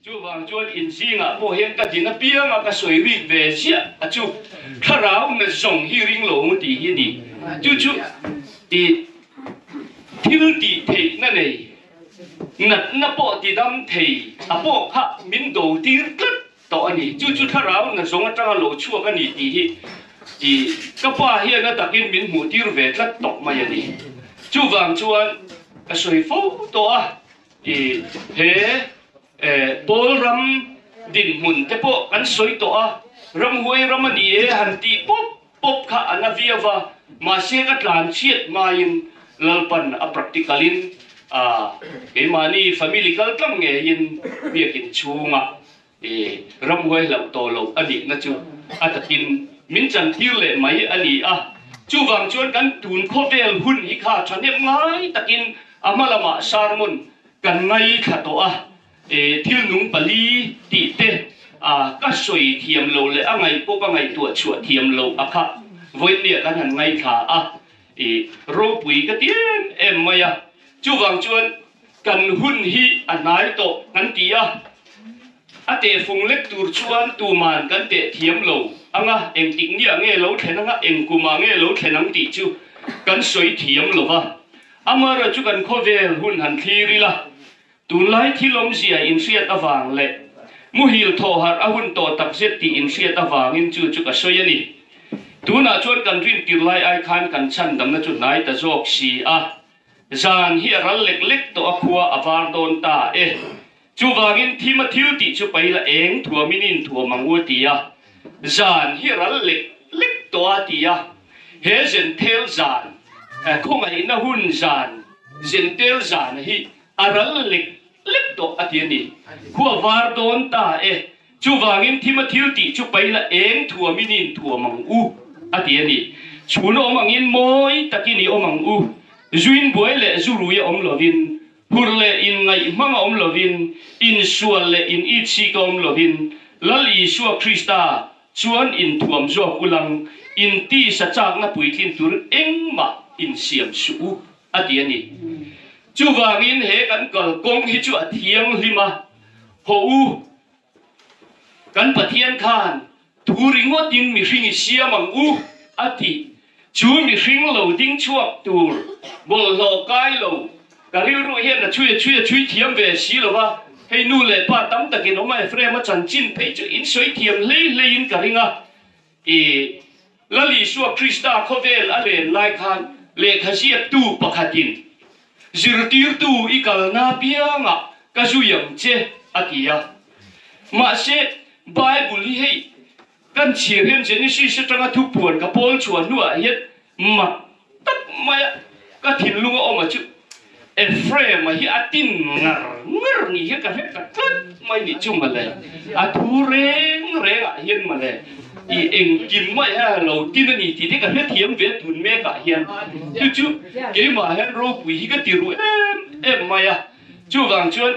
Chuvang chuan inzingah pawh hian ka din apianga ka sawi rik ve ziah a chu thlarau na zawng hi ring lo ang tih hi a ni. Chu chu i thil tih theihna nei, natna pawh ti dam thei a pawh kha min do tir tlat tawh a ni. Chu chu thlarau na zawng atanga lo chhuak a ni tih hi i ka pa hian a takin min hmuh tir ve tlat tawh mai a ni. Chuvang chuan ka sawi fo tawh a. I he Pawl ram dinhmun te pawh kan sawi tawh a, ramhuai ram a ni e han tih pawp pawp kha a na viau va, mahse ka tlan chhiat hmain Lalpan a practical in keimahni family kal tlang ngeiin biakin chhungah I ramhuai hlauh tawh loh a nihna chu a takin min chantir leh mai a ni a. Chuvang chuan kan tun khawvel hun hi kha thahnem ngai takin a hma lamah sermon kan ngaithla tawh a. I thil nung pali tih te a ka sawi thiam lo leh a ngaih pawh ka ngaihtuah chhuah thiam loh a kha vawiinniah kan han ngaithla a. I ropui ka ti em em mai a. Chuvang chuan Kan hun hi a hnai tawh kan ti a, a tehfung lek tur chuan tuman kan teh thiam lo ang a, engtik niah nge lo thlen ang a, eng kumah nge lo thlen ang tih chu kan sawi thiam lo va. Amaherawhchu chu kan khawvel hun han thlir ila, tunlai thil awmzia inhriat avang leh muhil thawhharh a hun tawh takzet tih inhriat avangin chu chu ka sawi a ni. Tunah chuan kan rintir lai ai khan kan chhandamna chu hnai ta zawk si a. Zan hi a ral lek lek tawh a khua a var dawn ta e. Chuvangin thim a thil tih chu paila eng thuamin in thuam ang u a ti a. Zan hi a ral lek lek tawh a ti a. He zenthel zan, khawngaihna hun zan, zentel zan hi a ral lek lek tawh a ti a ni. Khua var dawn ta e. Chuvangin thim a thil tih chu paila eng thuamin i inthuam ang u, a ti a ni. Chhun awm angin mawi takin i awm ang u. Zuin buai leh zu rui a awm lovin, phur leh inngaih hmang a awm lovin, insual leh in itsik a awm lovin, Lal Isua Krista chuan inthuam zawk ulang, intisa chakna puitlin tur engmah insiam suh u, a ti a ni. Chuvangin he kan kalkawng hi chu a thianghlim a, Haw u, kan Pathian khan thu ringawtin mihring i siam ang u, a ti. Chu mihring lo ding chhuak tur bawlhhlawh kai lo, ka rilru hian a chhui a chhui a chhui thiam ve si lo va, hei nu leh pa tam takin awm a Ephraim-a chanchin phei chu in sawi thiam hlei hleiin ka ring a. I Lal Isua Krista khawvel a len lai khan lehkha ziaktu pakhatin, Zirtirtu i kalna piangah ka zui ang che, a ti a. Mahse, Bible hi hei kan chhiar hian Genesis atanga thupuan ka pawl chhuah hnuah hian mak tak maia ka thinlung a awm a chu Ephraim-a hi a tin ngar ngar ni hian ka hre ta tlat mai nih chu mawle, a thu reng rengah hian mawle i engkim mai hian a lo tin a ni tih te ka hrethiam ve tun mekah hian chu chu keimah hian ropui hi ka ti ru em em mai a, chuvang chuan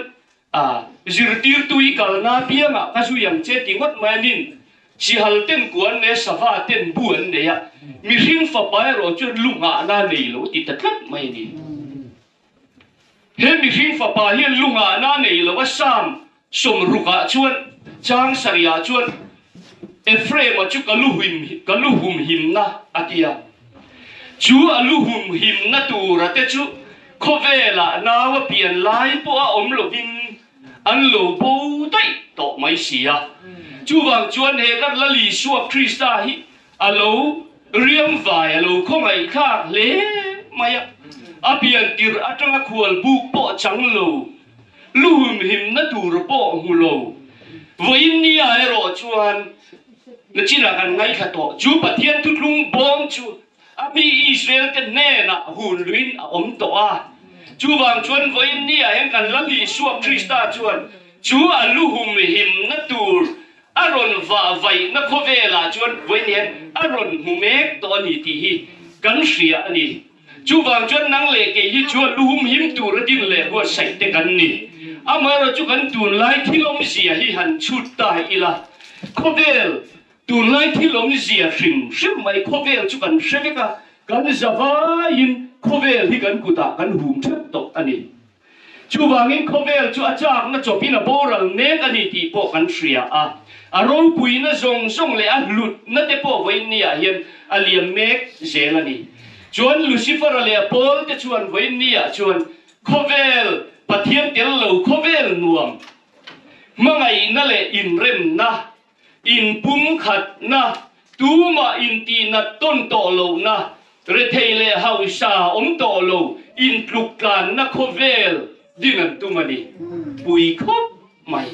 A, zirtirtu i kalna piangah ka zui ang che ti ngawt mai anin sihal ten kuan leh sava ten bu an nei a, mihring fapa erawh chuan lu nghahna nei lo ti ta tlat mai a ni. He mihring fapa hian lu nghahna nei lo a Psalm sawmrukah chuan chang sarihah chuan Ephraim-a chu ka lu him ka lu humhimna a ti a. Chu a lu humhimna tura te chu khawvelah nau a pian lai pawh a awm lovin an lo bo daih tawh mai si a. Chuvang chuan he kan Lal Isua Krista hi a lo riam vai a lo khawngaihthlak hle mai a. A pian tirh atanga khual buk pawh chang lo, lu humhimna tur pawh hmu lo. Vawiin nia erawh chuan Nachinah kan ngaithla tawh. Chu Pathian thuthlung bawm chu a mi Israel-te hnenah hun luin a awm tawh a. Chuvang chuan vawiin niah hian kan Lal Isua Krista chuan chu a lu humhimna tur a rawn vah vaihna khawvelah chuan vawiin hian a rawn hmu mek tawh a ni tih hi kan hria a ni. Chuvang chuan nang leh kei hi chuan lu humhim tur a din leh buatsaih te kan ni. Amaherawh chu kan tunlai thil awmzia hi han chhut ta ila, khawvel tunlai thil awmzia hrim hrim mai khawvel chu kan hre vek a, kan zavaiin khawvel hi kan kutah kan hum theuh tawh a ni. Chuvangin khawvel chu a chakna chawpin a boral mek a ni tih pawh kan hria a, a ropuina zawng zawng leh a hlutna te pawh vawiinniah hian a liam mek zel a ni. Chuan Lucifer-a leh a pawl te chuan vawiinniah chuan khawvel Pathian tel lo khawvel nuam hmangaihna leh inremna, inpumkhatna, tumah intihnat tawn tawh lohna, rethei leh hausa awm tawh lo intluktlanna khawvel din an tum a ni. Pui khawp mai.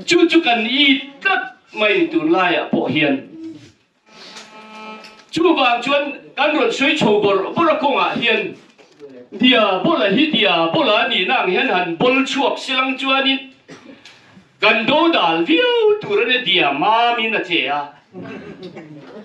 Chu chu kan it tlat mai ni tunlaiah pawh hian. Chuvang chuan kan rawn sawi chho bawrh bawrh a kawngah hian dia bawla hi dia bawla a nihna ang hian han bawl chhuak silang chuanin kan do dal viau tur a nia dia mamin a che a,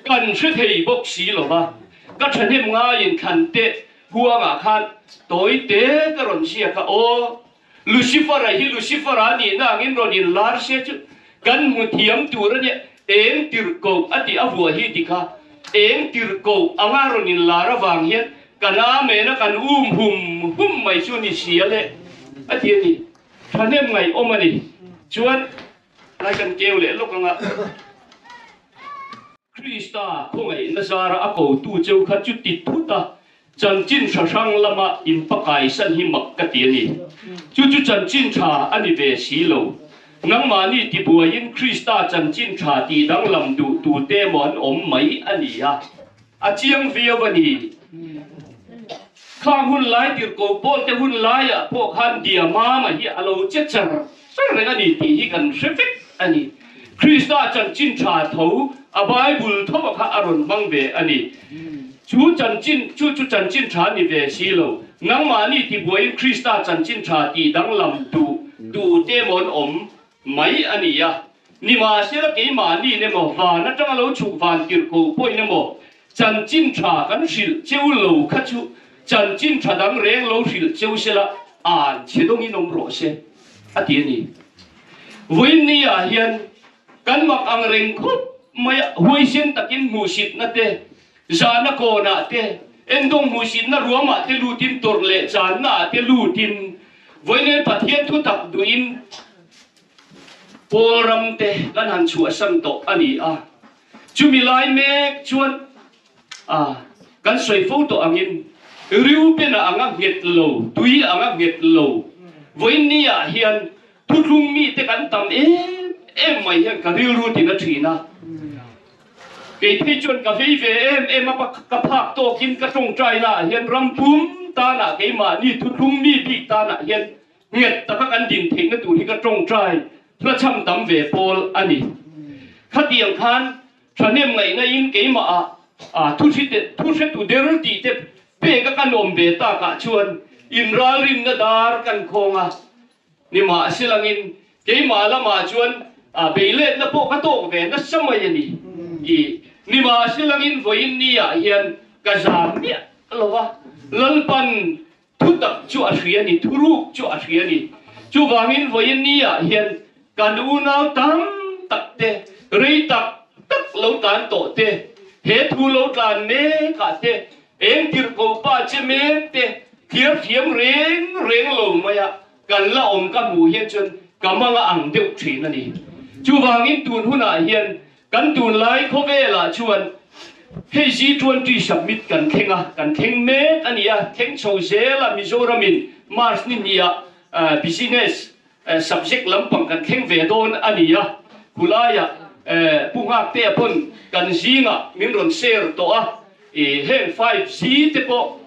kan hre thei bawk si lo va, ka thahnem ngaiin thlan teh huangah khan tawi te ka rawn ziak a, aw Lucifer-a hi Lucifer-a nihna angin rawn inlar se chu kan hmu thiam tur a nia, eng tirhkoh a tih a vuah hi ti kha eng tirhkoh anga rawn inlar avang hian kan amen a kan um hum hum mai chu ni sia le a ti a ni. Thahnem ngaihawm a ni. Chuan lai kan keu leh lawk anga. Krista khawngaihna zara a kotu cheu kha chu ti thut a, chanchin tha hrang lama inpakaisan hi mak ka ti a ni. Chu chu chanchin tha a ni ve si lo. Nangmahni tibuaiin Krista chanchin tha tih danglam duh tute emaw an awm mai a ni a, a chiang viau a ni. Khang hun lai tirhkoh pawlte hun laiah pawh khan Diamama hi a lo che char char reng a ni tih hi kan hre vek a ni. Krista chanchin tha tho a Bible tho a kha a rawn hmang ve a ni. Chu chanchin chu chu chanchin tha ni ve si lo. Nangmahni tibuaiin Krista chanchin tha tih danglam duh duh te mawn awm mai a ni a. Nimahsela keimahni nemaw van atanga lo chhuk van tirhkoh pawhin emaw chanchin tha kan hrilh cheu lo kha chu chanchin tha dang reng lo hrilh cheu sela an chhe dawngin awm rawh se a ti a ni. Vawiin ah hian kan mak ang reng khawp mai a, huaisen takin hmuhsitna te, zahna kawnah te, endawng hmuhsitna ruamah te lutin tawrh leh channa ah te lutin vawiin Pathian thutak duhin Pawl ram te kan han chhuahsan tawh a ni a. Chumi lai mek chuan a kan sawi fo tawh angin Reuben-a anga nghet lo, tui anga nghet lo vawiin ah hian thuthlung mite kan tam em em mai hian ka rilru tin a thin a. Kei phei chuan ka vei ve em em a, ka phak tawkin ka tawngtaina ah hian ram pum tanah keimahni thuthlung mi bik tanah hian Nghet taka kan din theihna tur hi ka tawngtai hlachham tam ve pawl a ni. Khatiang khan thahnem ngaihna in keimah ah thu hretu der tih te pek a kan awm ve tak ah chuan inralrinna dar kan khawng a ni mahselangin keimah lamah chuan beiletna pawh ka tawk ve nasa mai a ni. I nimahselangin vawiin ni ah hian ka zam miah lo va, Lalpan Thu tak chu a hria ni, thuruk chu a hria ni. Chuvangin vawiin ni ah hian kan unau tam tak te, rei tak tak lo tlan tawh te, he thu lo tlan mek ah te, eng tirhkoh pa che mek te thliar thiam reng reng lo mai a kan la awm ka hmuh hian chuan ka manga ang deuh thin a ni. Chuvangin tun hunah hian Kan tunlai khawvelah chuan hei G20 summit kan thleng a, kan thleng mek a ni a, thleng chho zel a Mizoramin March ni hniah business subject lampang kan thleng ve dawn a ni a, khulaiah Pu Nghaktea pawn kan zingah min rawn share tawh a, heng 5G te pawh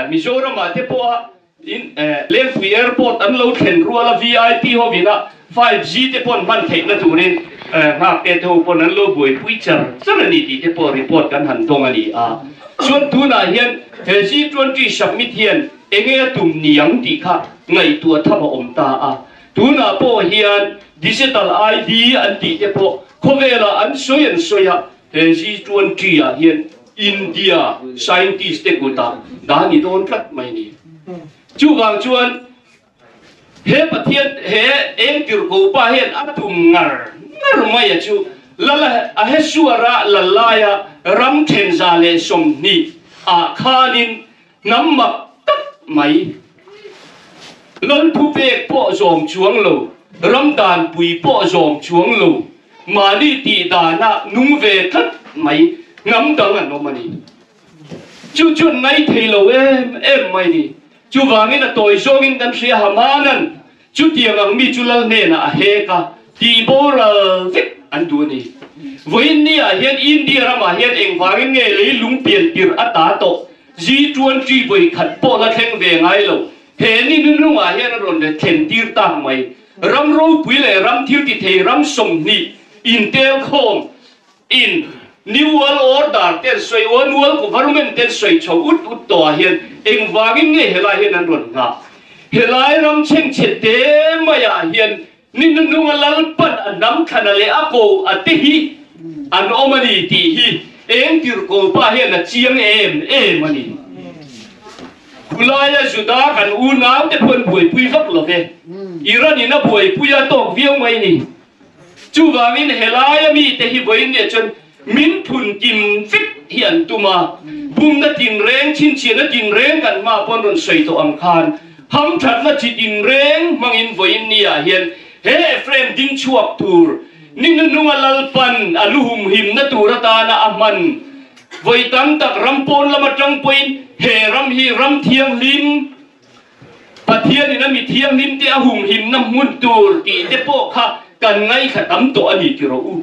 Mizoramah te pawh a In Lengpui Airport an lo thlen rual a VIP hovin a 5G te pawn hman theihna turin nghakte te ho pawn an lo buaipui char char a ni tih te pawh report kan han dawng a ni a. Chuan tunah hian he G20 summit hian enge a tum niang tih kha ngaihtuah tham a awm ta a. Tunah pawh hian Digital ID an tih te pawh khawvelah an sawi an sawi a, he G20 ah hian India scientist te kutah dah ni dawn tlat mai ni. Chuvang chuan he Pathian he eng tirhkoh pa hian a tum ngar ngar mai a chu Lal Ahasuera lal laia ram 120 ah khanin hnam mak tak mai. Lal thupek pawh zawm chuang lo, ram danpui pawh zawm chuang lo, mahni tih dana nung ve tlat mai hnam dang an awm a ni. Chu chuan ngai thei lo em em mai ni. Chuvangin a tawi zawngin kan hria Hamanan chutiang ang mi chu lal hnenah a hek a, tih boral vek an duh a ni. Vawiin niah hian India ramah hian engvangin nge leilung pian tirh a ta tawh G20 vawi khat pawh la thleng ve ngai lo. He ni nunlungah hian a rawn thlen tir tak mai. Ram ropui leh ram thil ti thei ram 20 intel khawm in New World Order ten sawi One World Government ten sawi chho ut ut tawhah hian engvangin nge helai hian an rawn nghah? Helai ram chhengchhe te maiah hian ni nununga lalpan a hnam thlana leh a ko a te hi an awm a ni tih hi eng tirhko pa hian a chiang em em a ni. Khulaia Juda kan unau te pawh an buaipui vak lo ve. Iran in a buaipui a tawk viau mai ni. Chuvangin helaia mite hi vawiin nia chuan min phun kim vek hi an tum a, bumna tinreng, chhinchhiahna tinreng kan hma pawn rawn sawi tawh ang khan hamthatna chi tinreng hmangin vawiin niah hian he Ephraim ding chhuak tur ni nuhnunga Lalpan a lu humhimna tur atana a hman vawi tam tak ram pawn lam atang pawhin he ram hi ram thianghlim Pathianin a mi thianghlim te a humhimna hmun tur tih te pawh kha kan ngaithla tam tawh a ni ti rawh u.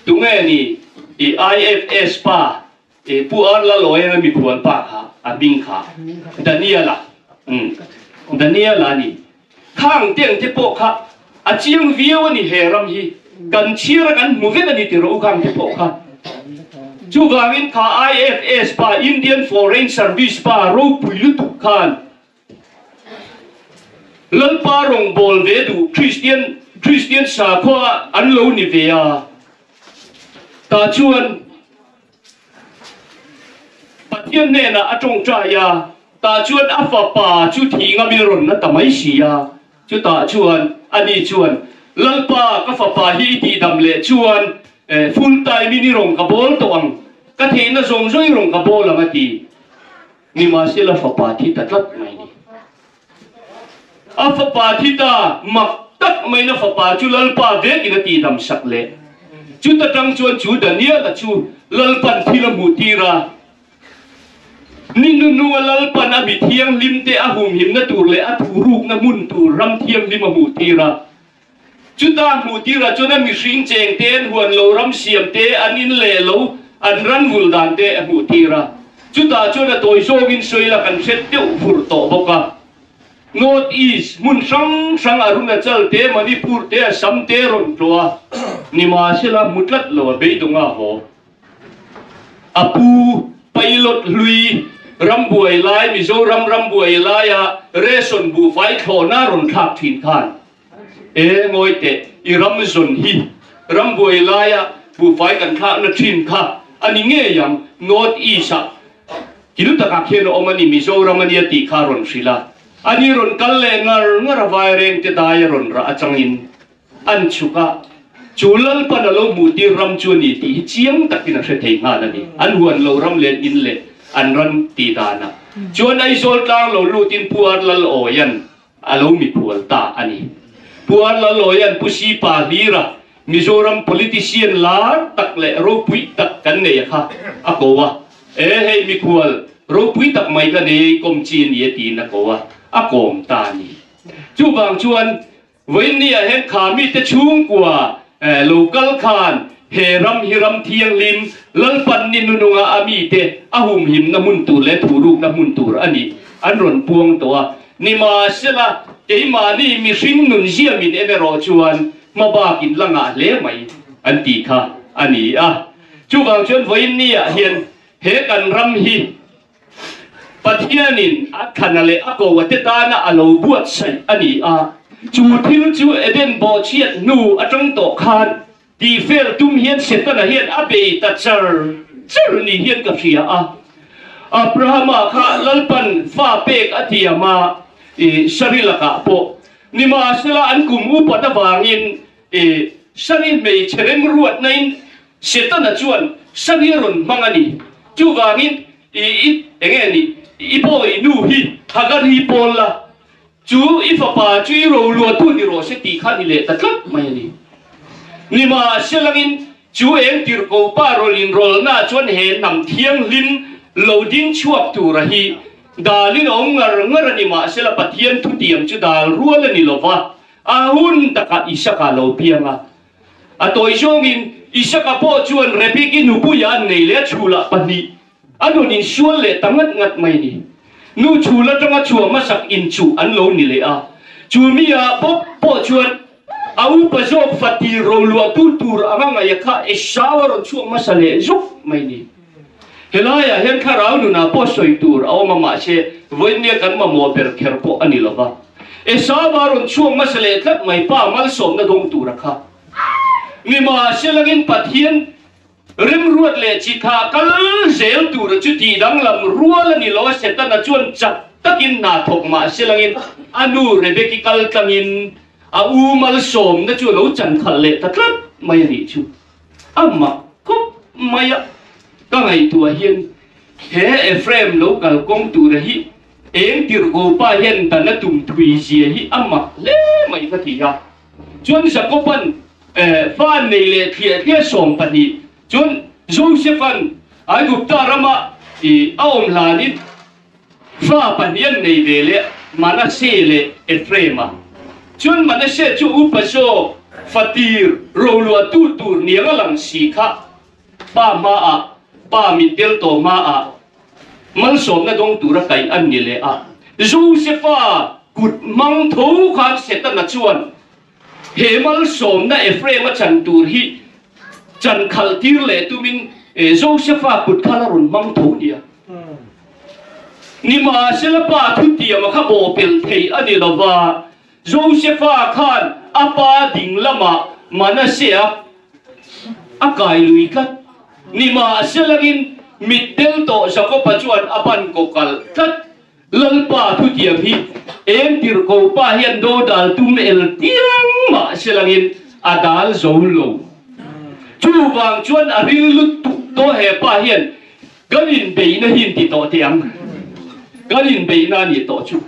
Tunge ni i IFS pa i Pu Ar Laloian a mikhual pa kha a hming kha Daniel-a umm Daniel-a a ni. Khang teng te pawh kha a chiang viau a ni he ram hi kan chhiar a kan hmu vek a ni ti rawh u khang te pawh kha. Chuvangin kha IFS pa Indian Foreign Service pa ropui lutuk khan Lalpa rawngbâwl ve duh Kristian Kristian sakhua an lo ni ve a, tah chuan Pathian hnenah a tawngtai a, tah chuan a fapa chu thih ngamin a rawn na ta mai si a, chutah chuan ani chuan, Lalpa, ka fapa hi i tihdam leh chuan full time in i rawn ka bawl tawh ang, ka theihna zawng zawng i rawn ka bawl ang a ti. Nimahsela fapa thi ta tlat mai ni. A fapa thi ta mak tak maiin a fapa chu Lalpa vekin a tihdam sak leh. Chuta tang chuan chu Daniel-a chu Lalpan thil a hmuh tir a. Ni nununga Lalpan a mi thianghlim te a humhimna tur leh a thurukna hmun tur ram thianghlim a hmuh tir a. Chuta hmuh tirah chuan a mihring cheng te, an huan lo ram siam te, an in leh lo, an ran vul dan te a hmuh tir a. Chutah chuan a tawi zawngin sawi la kan hret deuh vur tawh bawk a. North East hmun hrang hrang Arunachal te, Manipur te, Assam te rawn tlawh a, nimahsela hmu tlat lo a beidawng a haw. A pu pilot hlui rambuai lai, Mizoram rambuai laia ration buhfai thlawhna rawn thlak thin khan, E ngawi teh, i ram zawn hi rambuai laia buhfai kan thlakna thin kha a ni ngei ang, North East ah kil takah khian a awm a ni, Mizoram a nia tih kha a rawn hrilh a, a ni rawn kal leh ngar ngar a vaireng te dai a rawn rah atangin an chhuk a, chu Lalpan a lo hmuh tir ram chu a ni tih hi chiang takin a hre thei nghal a ni, an huan lo ram leh in leh an ran tih danah chuan Aizawl tlang lo lutin Pu Ar Lal Awian A lo mikhual ta a ni. Pu Ar Laloia'n Pu Sipa Hlira, Mizoram politician lar tak leh ropui tak kan nei a kha a ko a, E hei mikhual ropui tak mai ka nei kawm chi a ni e tiin a ko a, a kawm ta a ni. Chuvang chuan vawiinniah hian kha mite chhungkua lo kal khan he ram hi ram thianghlim Lalpan ni nununga a mite a humhimna hmun tur leh thurukna hmun tur a nih an rawn puang tawh a. Nimahsela, keimahni mihring nun ziamin en erawh chuan hma bakin la ngah hle mai an tih kha a ni a. Chuvang chuan vawiin niah hian he kan ram hi Pathianin a thlana leh a ko a te tana a lo buatsaih a ni a. Chu thil chu Eden bawhchhiat hnu atang tawh khan tihfel tum hian Setana hian a bei ta char char ni hian ka hria a. Abrahama kha Lalpan fa pek a thiam a, i Sari lakah pawh. Nimahsela an kum upat avangin i Sari hmeichhe remruatnain Setana chuan Sari a rawn hmang a ni. Chuvangin i i enge ni i bawi nu hi. Hagari pawl la, chu i fapa chu i roluatu ni rawh se tih kha ni leh ta tlat mai a ni. Nimahselangin chu eng tirhko pa rawlin rawlna chuan he hnam thianghlim lo ding chhuak tura hi dalin a awm ngar ngar a ni. Mahsela Pathian thutiam chu dal rual a ni lova, a hun takah Isaka lo piang a. A tawi zawngin Isaka pawh chuan Rebeki nupuia an nei leh a chhulah pahnih A nun insual leh ta ngat ngat mai ni. Nu chhul atanga chhuah hmasak inchuh an lo ni leh a. Chu mi ah bawk pawh chuan a upa zawk fatir roluahtu tur anga ngaih a kha Esau a rawn chhuak hmasa leh zuk mai ni. Helaiah hian thlarau nunah pawh sawi tur a awm a mahse vawinia kan mamawh ber kher pawh a ni lova. Esau a rawn chhuak hmasa leh tlat mai pa malsawmna dawng tur a kha. Nimahselangin Pathian Remruat leh chitha kal zel tura chu tih danglam rual a ni lo a, Setana chuan chak takin hna thawk mah se langin a nu Rebeki kal tlangin a u malsawmna chu a lo chan khalh leh ta tlat mai a nih chu. A mak khawp mai a, ka ngaihtuah hian he Ephraim lo kal kawng tura hi eng tirhkopa hian dan a tum thui zia hi a mak hle mai ka ti a. Chuan Jakoban fa nei leh thliah thliah 12 chuan Josephan Aigupta rama a awm hlanin fa pahnih an nei ve leh Manasseh leh Ephraim-a. Chuan Manasseh chu upa zawk fatir roluahtu tur niang a lang si kha pa hmaah, pa mit tel tawh hmaah malsawmna dawng tura kaih an ni leh a. Josepha kut hmang tho khan Setana chuan He malsawmna Ephraim-a chan tur hi chan khalh tir leh tumin Josepha kut khan a rawn hmang tho nia. Nimahsela pa thutiama kha bawhpelh thei a ni lova, Josepha khan a pa ding lamah Manasseh-a a kai lui tlat. Nimahselangin mittel tawh Jakob-a chuan a ban kaw kalh tlat. Lalpa thutiam hi eng tirhko pa hian do dal tum el tiang mah se langin a dal zo lo. Chuvang chuan a ril lutuk tawh he pa hian kan inbeihna hi inti tawh teh ang. Kan inbeihna a nih tawh chu.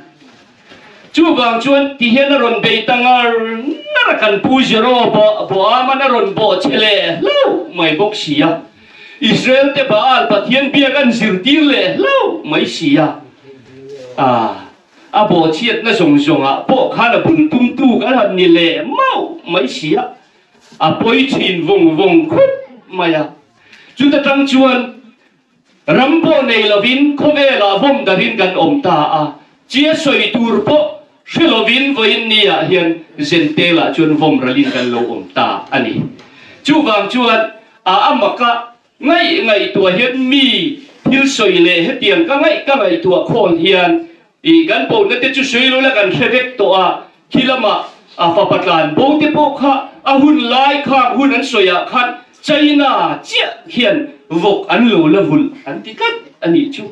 Chuvang chuan ti hian a rawn bei ta ngar ngar a, kan Pu Zero Boaman a rawn bawh che leh hlauh mai bawk si a. Israel te Baal Pathian biak an zirtir leh hlauh mai si a, a bawhchhiatna zawng zawngah pawh khan a bul tumtu kan han ni leh mauh mai si a, a pawi thin vawng vawng khawp mai a. Chuta tang chuan ram pawh nei lovin khawvelah vawm darin kan awm ta a, chia sawi tur pawh hre lovin vawiin niah hian Zentelah chuan vawm ralin kan lo awm ta a ni. Chuvang chuan A a mak a, ngaih ngaihtuah hian mi thil sawi leh hetiang ka ngaih ka ngaihtuah khawn hian i kan pohna te chu sawi lo la kan hre vek tawh a, khi lama a fapa tlan bo te pawh kha a hun lai khang hun an sawi ah khan China chiah hian vawk an lo la vulh an ti tlat a nih chu.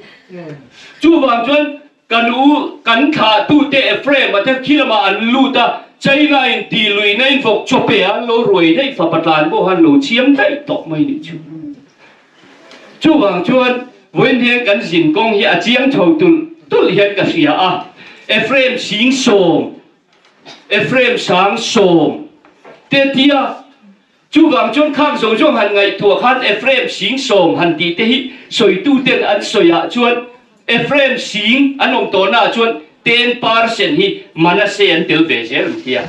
Chuvang chuan Kan u, kan thlahtute Ephraim-a te khi lamah an lut a, China-in tih luihna in vawk chawpe an lo ruai daih fapa tlan pawh han lo chhiam daih tawh mai nih chu. Chuvang chuan vawiin hian kan zin kawng hi a chiang chho tulh tulh hian ka hria a, Ephraim sing sawm, Ephraim sang sawm te tia Chuvang chuan khang zawng zawng han ngaihtuah khan Ephraim sing sawm han tih te hi sawituten an sawiah chuan Ephraim sing an awm tawhnaah chuan 10% hi Manasseh an tel ve zel an tia.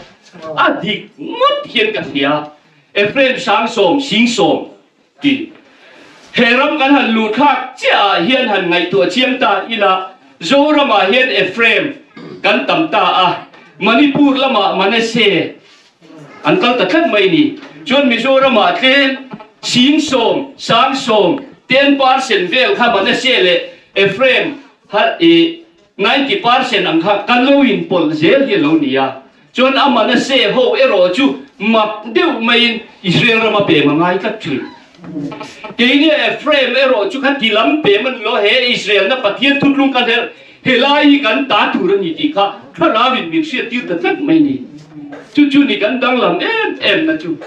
A dik ngawt hian ka hria. Ephraim sang sawm sing sawm tih he ram kan han luh thlak chiah ah hian han ngaihtuah chiang ta ila Zoramah hian Ephraim kan tam ta a, Manipur lamah Manasseh An kal ta tlat mai ni. Chuan Mizoramah tlem 10,000, 10,000, 10% vel kha Manasseh leh Ephraim kha i 90% ang kha kan lo inpawlh zel hi a lo ni a. Chuan a Manasseh ho erawh chu mak deuh maiin Israel rama pem a ngai tlat thin. Keini Ephraim erawh chu kha ti lam pem a ni lo, he Israel na Pathian thutlung kan herh, helai hi kan ta tur a ni tih kha thlarauin min hriattir ta tlat mai ni. Chu chu ni kan danglam em em na chu.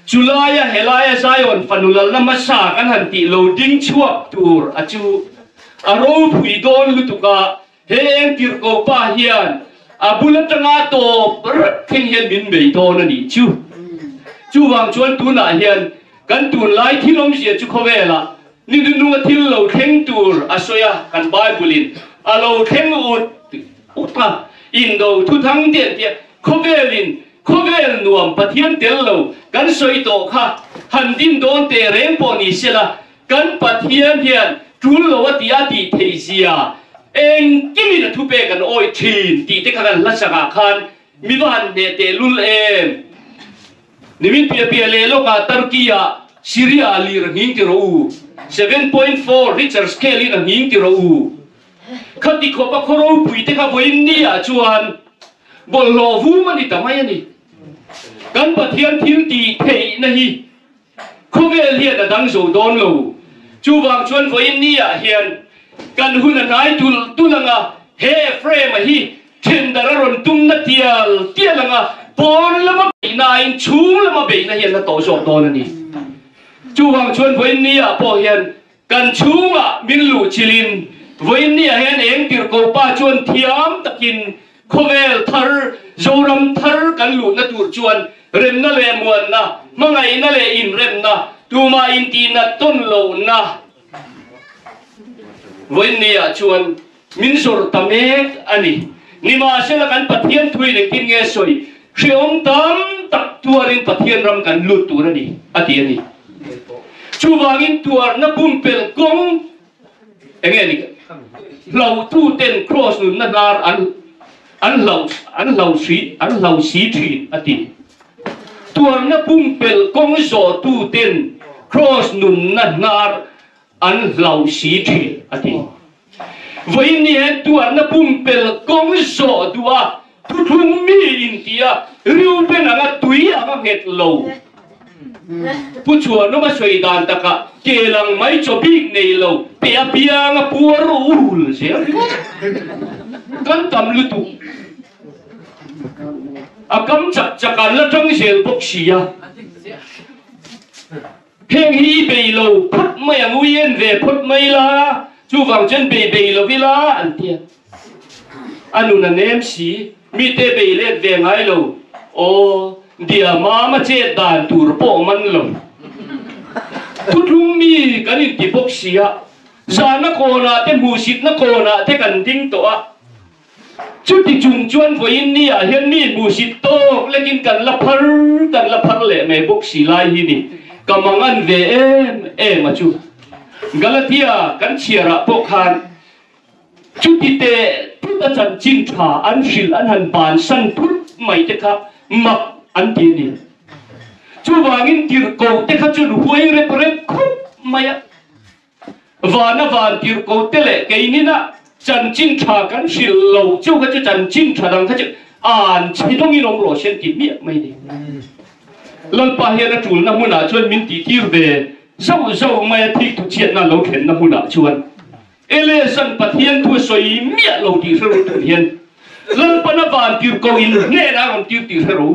Chulaia helaia Zion fanu lalna hmasa kan han tih lo ding chhuak tur a chu a ropui dawn lutuk a. He engtirhko pa hian a bul atanga tawp rat thleng hian min bei dawn a nih chu. Chuvang chuan tunah hian kan tunlai thil awmzia chu khawvelah ni nununga thil lo thleng tur a sawi a, kan Bible-in a lo thleng ut ut a, indo thuthang te an ti a, khawvelin khawvel nuam Pathian tel lo kan sawi tawh kha han din dawn teh reng pawh ni sela, Kan Pathian hian tul lo a ti a tih theih zia engkimin a thupek an awih thin tih te kha kan hlasakah khan mi va han hneh teh lul em? Nimin piah piah leh lawkah Turkey ah Syria ah lir a nghing ti rawh u, 7.4 Richter scale in a nghing ti rawh u. Khati khawp a khaw ropui te kha vawiin ni ah chuan bawlhhlawh vum a ni ta mai a ni. Kan Pathian thil tih theihna hi Khawvel hian a dang zo dawn lo. Chuvang chuan vawiin ni ah hian kan hun a hnai tulh tulh ang a, he Ephraim-a hi thendar a rawn tum na tial tial ang a, pawn lama beihna aiin chhung lama beihna hian a tawh zawk dawn a ni. Chuvang chuan vawiin ni ah pawh hian Kan chhungah min luh chilhin vawiinniah hian eng tirhko pa chuan thiam takin khawvel thar, Zoram thar kan luhna tur chuan remna leh muanna, hmangaihna leh inremna, tumah intihnat tawn lohna vawiinniah chuan min zawrh ta mek a ni. Nimahsela kan Pathian thuin engtin nge sawi? Hrehawm tam tak tuarin Pathian ram kan lut tur a ni, a ti a ni. Chuvangin tuarna pumpelh kawng eng nge ni? Hlauhtuten kraws nunna hnar an an hlau an hlau si an hlau si thin, a ti. Tuarna pumpelh kawng zawhtuten kraws nunna hnar an hlau si thin, a ti. Vawiin ni hian tuarna pumpelh kawng zawh duh a, thuthlung mi inti a, Reuben anga tui anga nghet lo. Pu Chhuanawma sawi dan takah kel ang mai chaw bik nei lo pe a piang a puar ul zel ringawt. Kan tam lutuk. A kam chak chak an la tang zel bawk si a. Heng hi i bei lo phawt mai ang u, i en ve phawt mai la, chuvang chuan bei bei lo ila an ti a. A nun a nem si, mite bei let ve ngai lo, aw dia mama chet dan tur pawh man lo. Thuthlung mi kan inti bawk si a, zahna kawnah te hmuhsitna kawnah te kan ding tawh a. Chuti chung chuan vawiin ni ah hian mi hmuhsit tawk lekin kan la phar kan la phar leh mai bawk si lai hi ni ka mangan ve em em a chu. Galatia kan chhiar ah pawh khan chuti teh thut a chanchin tha an hrilh an han bansan phut mai te kha mak an ti a ni. Chuvangin tirhkoh te kha chuan huai rep rep khawp mai a. Vana van tirhko te leh keinina chanchin tha kan hrilh lo cheu kha chu chanchin tha dang kha chu an chhe dawngin awm rawh se an ti miah mai ni. Lalpa hian a tulna hmunah chuan min tihtir ve zauh zauh mai a thik thuchhiatna lo thlenna hmunah chuan Eliasan Pathian thu a sawi miah lo tih hre ru tun hian Lalpana van tirhko in hnenah a rawn tir tih hre ru.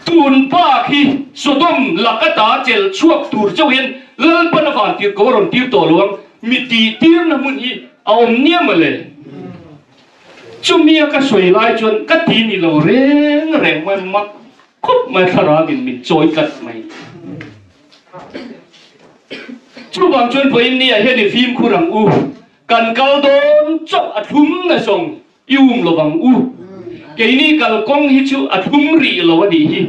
Tun bak hi Sodom laka ta chel chhuak tur chauh hian Lalpan a van tir ko a rawn tir tawh lo ang, mi tih tirna hmun hi a awm nia mawle. Chumi a ka sawi lai chuan ka ti ni lo reng reng mai mak khawp mai thlarauin min chawi tlat mai. Chuvang chuan vawiin ni ah hian i fimkhur ang u, kan kal dawn chauh a thlum na zawng. I um lo vang u. Keini kalkawng hi chu a thlum rih lo a nih hi.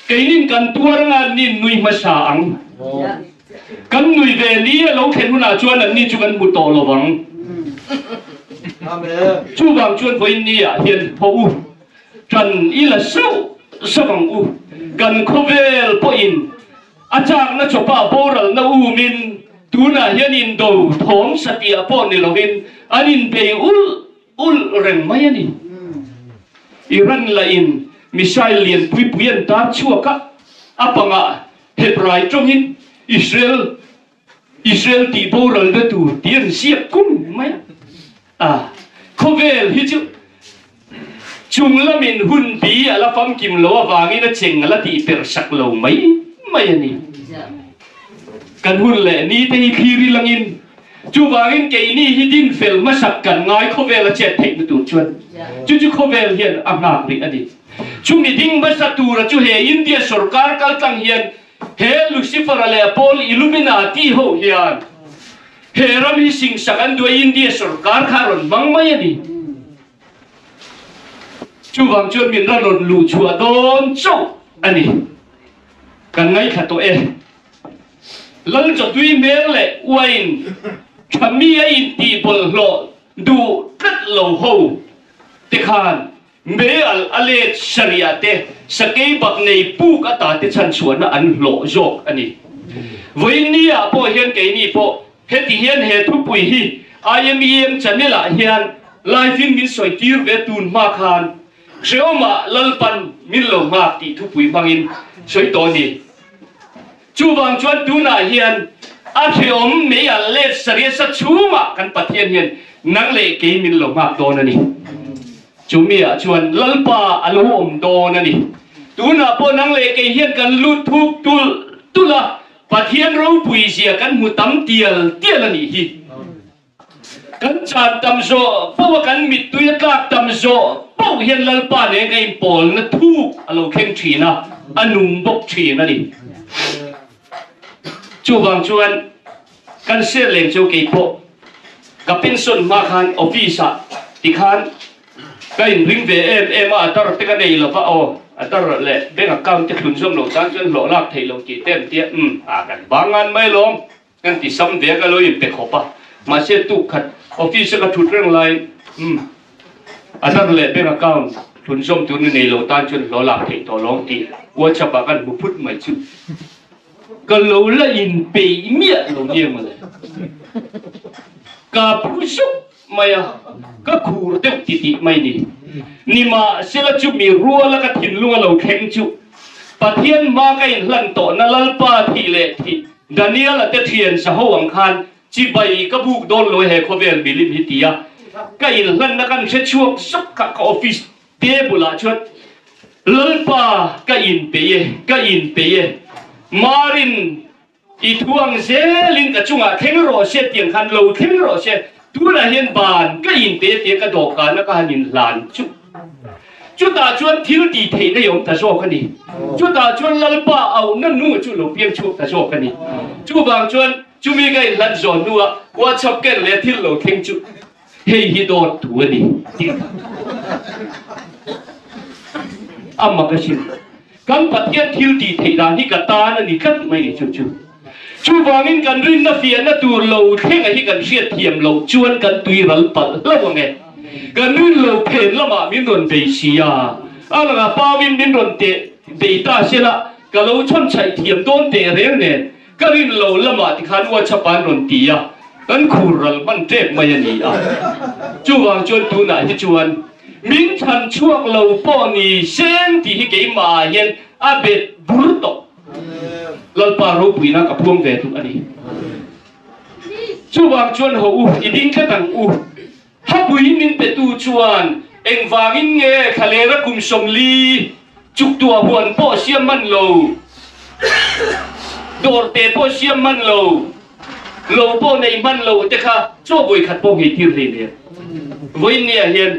Keinin kan tuar anga an ni nui hmasa ang. Kan nui ve ni a lo thlen hunah chuan an ni chu kan hmu tawh lo vang. Chuvang chuan vawiin ni ah hian haw u. Ṭan i la sauh sauh ang u. Kan khawvel pawhin A chakna chawpah boralna umin tunah hian indo thawm satliah pawh ni lovin an inbei ulh ulh reng mai a ni. Iran lahin missile lian pui pui an tar chhuak a, a pangah Hebrai tawngin Israel Israel tih boralna tur tih an ziak kung mai a. Khawvel hi chu chung lamin hun bi a la famkim lo avangin a cheng a la tih per sak lo mai mai a ni. Kan hun leh ni te hi thlir i langin. Chuvangin keini hi din fel hmasak kan ngai khawvel a chet theihna tur chuan chu chu khawvel hian a nghak rih a ni. Chumi ding hmasa tura chu he India sorkar kaltlang hian he Lucifer-a leh a pawl Illuminati ho hian he ram hi singsak an duh a India sorkar kha a rawn hmang mai a ni. Chuvang chuan min rawn rawn luh chhuah dawn chauh a ni. Kan ngaithla tawh e. Lal chawtui hmel leh uain tha mi a intih bawlhhlawh duh tlat lo ho te khan mei al a let sariah te sakei bak nei puk ata te chhanchhuahna an hlawh zawk a ni. Vawiin ni ah pawh hian keini pawh heti hian he thupui hi IMEM channel ah hian live in min sawi tir ve tun hma khan Hreawmah Lalpan min lo nghak tih thupui hmangin sawi tawh a ni. Chuvang chuan tunah hian a hreawm mei al let sariasa chhungah kan Pathian hian nang leh kei min lo nghak dawn a ni. Chumi ah chuan Lalpa a lo awm dawn a ni. Tunah pawh nang leh kei hian kan lut thuk tulh tulh a, Pathian ropui zia kan hmu tam tial tial a nih hi. Kan chan tam zawh poh a kan mittui a tlak tam zawh poh hian Lalpa nen ka inpawlna thuk a lo thleng thin a, a nung bawk thin a ni. Chuvang chuan kan share leng chu kei pawh ka pension hma khan office ah tikhan ka inring ve em em a, a tar te ka nei lova aw, a tar leh bank account te thlun zawm lo tan chuan hlawh lak theih lo tih te an tia, umm a kan bang ngan mai lawm. Kan ti sam ve ka lo in pe khawp a, mahse tuk khat office a ka thut reng laiin umm a dar leh bank account hlun zawm tur ni nei lo tan chuan hlawh lak theih tawh lawng tih WhatsApp ah kan hmu phut mai chu ka lo la in peih miah lo nia mawle. Ka phu zuk mai a, ka khur deuh ti tih mai ni. Nimahsela chu mi ruala ka thinlung a lo thleng chu Pathian hma ka inhlan tawhna Lalpa thih leh thih Daniel-a te thian sa ho ang khan chibai ka buk dawn lo he khawvel milim hi tia ka inhlanna kan hre chhuak zuk kha ka office table ah chuan Lalpa ka inpeih e, ka inpeih e, Marin i thu ang zelin ka chungah thleng rawh se tiang khan lo thleng rawh se, tunah hian ban ka inpeih e tia ka dawhkanna ka han inhlan chu. Chutah chuan thil tih theihna i awm ta zawk a ni. Chutah chuan Lalpa auhna nu chu lo piang chhuak ta zawk a ni. Chuvang chuan chumi ka inhlat zawn hnuah WhatsApp ken leh thil lo thleng chu hei hi dawt thu a ni tih kha a mak asin. Kan Pathian thil tih theih dan hi ka tan a ni tlat mai ni chu chu. Chuvangin kan rinna fiahna tur lo thlenga hi kan hriat thiam loh chuan kan tui ral palh hlauh ang e. Kan rin lo phen lamah min rawn bei si a, a lakah pauin min rawn teh bei ta se la, ka lo chhawn chhaih thiam dawn teh reng nen ka rin lo lamah tikhan WhatsApp an rawn ti a, kan khur ral hman tep mai a ni a. Chuvang chuan tunah hi chuan min chhan chhuak lo pawh ni sen tih hi keimah ah hian a bet bur tawh. Lalpa ropuina ka phuang ve duh a ni. Chuvang chuan haw u, i ding tlat ang u. Hapui min petu chuan engvangin nge thlalera kum 40 chuktuah huan pawh siam man lo, dawrte pawh siam man lo, lo pawh nei hman lo te kha chaw vawikhat pawh nghei tir hlei nen. Vawiin nia hian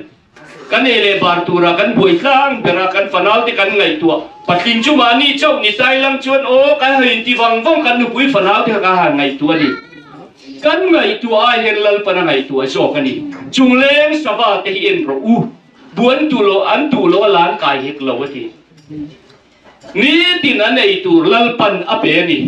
Kan ei leh bar tura kan buai tlang ber a, kan fanaute kan ngaihtuah. Patling chu mahni chauh ni tai lang chuan aw kan han inti vang vang kan nupui fanaute kha ka han ngaihtuah a ni. Kan ngaihtuah ai hian Lalpan a ngaihtuah zawk a ni. Chungleng sava te hi en rawh u, buan tu lo an duh lo a lan kai hek lo a ti. Nitin an ei tur Lalpan a pe a ni.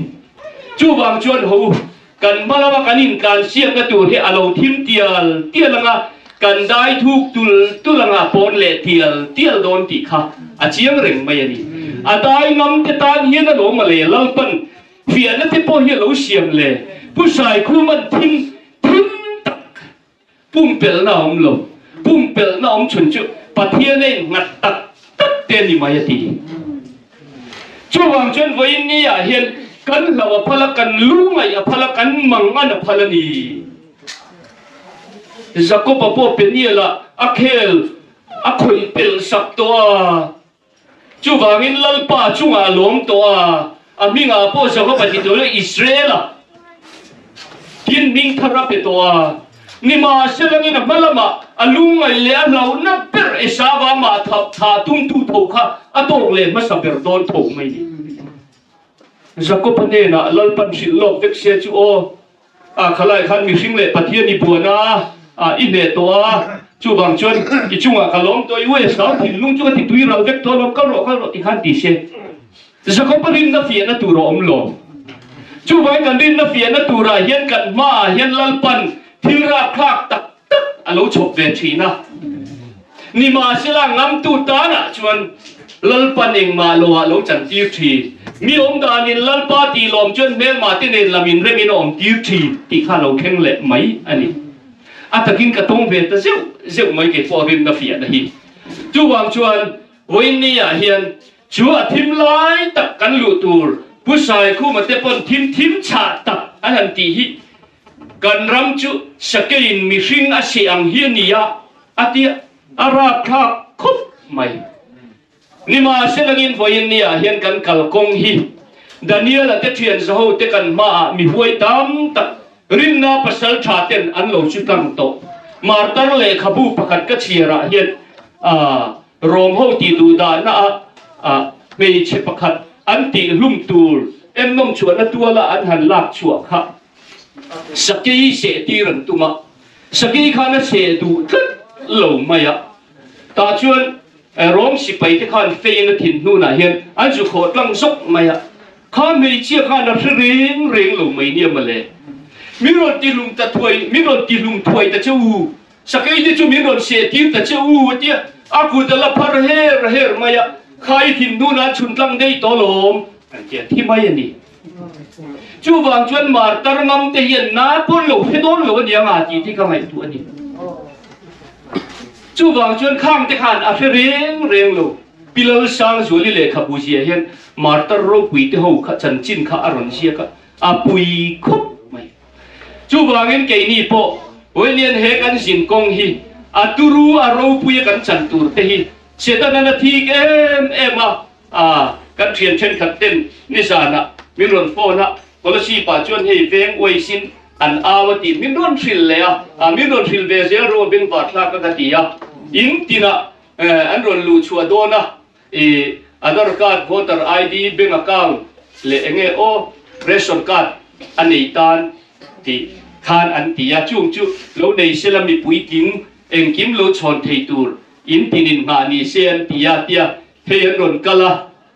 Chuvang chuan ho kan hma lama kan intlan siakna tur hi a lo thim tial tial anga, kan dai thuk tul tul anga pawn leh tial tial dawn tih kha a chiang reng mai a ni. A dai ngam te tan hian a lo ma le Lalpan fiahna te pawh hi a lo siam le. Pu Saikhuman thim thim tak Pumpelhna a awm lo. Pumpelhna awm chhun chu Pathian a innghat tak tak te a ni mai a ti. Chuvang chuan vawiin ni ah hian kan hlauh a phal a, kan lu ngaih a phal a, kan mang an a phal a ni. Jakob-a pawh Peniel-ah a khel a khawih pelh sak tawh a. Chuvangin Lalpa chungah a lawm tawh a, a hmingah pawh Jehovah ti tur Israel-a. Tin hming thar a pe tawh a. Nimahselangin a hma lamah a lungngaih leh a hlauhna ber Esava mah tha tumtu tho kha a tawk leh hmasa ber dawn tho mai ni. Jakob-a hnenah Lalpan hrilh lawk vek se chu aw, a khalai khan mihring leh Pathian i buan a, a i hneh tawh a, chuvang chuan i chungah ka lawm tawh i, u Esau thinlung chu ka ti tui ral vek tawh alawm, kal rawh kal rawh ti khan ti se. Jakob-a rinna fiahna tur a awm lo. Chuvangin kan rinna fiahna turah hian kan hmaah hian Lalpan thil rapthlak tak tak a lo chhawp ve thin a. Nimahsela ngamtu tanah chuan Lalpan engmah loah lo chantir thin. Mi awm danin Lalpa tih lawm chuan hmelmah te nen lam inremin a awm tir thin tih kha a lo thleng leh mai a ni. A takin ka tawng ve ta zeuh zeuh mai kei pawh rinna fiahna hi. Chuvang chuan vawiin ah hian Chu a thim lai tak kan luh tur Pu Saikhuma te pawn thim thim chhah tak an han tih hi kan ram chu sakeiin mihring a seh ang hi a ni a, a tia a rapthlak khawp mai. Nimahselangin vawiin niah hian kan kalkawng hi Daniel-a te thian zaho te kan hmaah mi huai tam tak rinna pasal tha ten an lo chu tlang tawh. Martar lehkhabu pakhat ka chhiarah hian aa. Rom ho tih duh dahna ah hmeichhe pakhat an tih hlum tur ennawm chhuahna tuala an han lak chhuah kha sakei seh tir an tum a, sakei khan a seh duh tlat lo mai a. Tah chuan Rom sipai te khan fein a thin hnunah hian an zu khawh tlang zawk mai a, kha hmeichhia khan a hre reng reng lo mai nia mawle. Min rawn ti hlum ta thuai, min rawn ti hlum thuai ta che u. Sakei te chu min rawn seh tir ta che u a tia, a kut a la phar her her mai a, kha i thin hnun an chhun tlang daih tawh alawm an tia thi mai a ni. Chuvang chuan martar ngam te hian na pawn lo hre dawn lo a nia nga tih te ka ngaihtuah a ni. Chuvang chuan khang te khan a hre reng reng lo. Pi Lalsangzuali lehkhabu ziah hian martar ropui te ho kha chanchin kha a rawn ziak a, a pui khawp mai. Chuvangin keini pawh William he kan zin kawng hi a turu a ropui a kan chan tur te hi Setanan a thik em em a, a kan thian thenkhat ten nizanah min rawn phone a, Kolosip ah chuan hei veng uaisin an au a tih min rawn hrilh leh a, a min rawn hrilh ve zel rawh bengvar thlak a ka ti a, in tinah an rawn luh chhuah dawn a, I Aadhar card, voter ID, bank account leh enge aw ration card a nei tan tih khan an ti a, chung chu lo nei sela mipui tling engkim lo chhawn thei tur in tinin nghah ni se an ti a tia hei an rawn kal a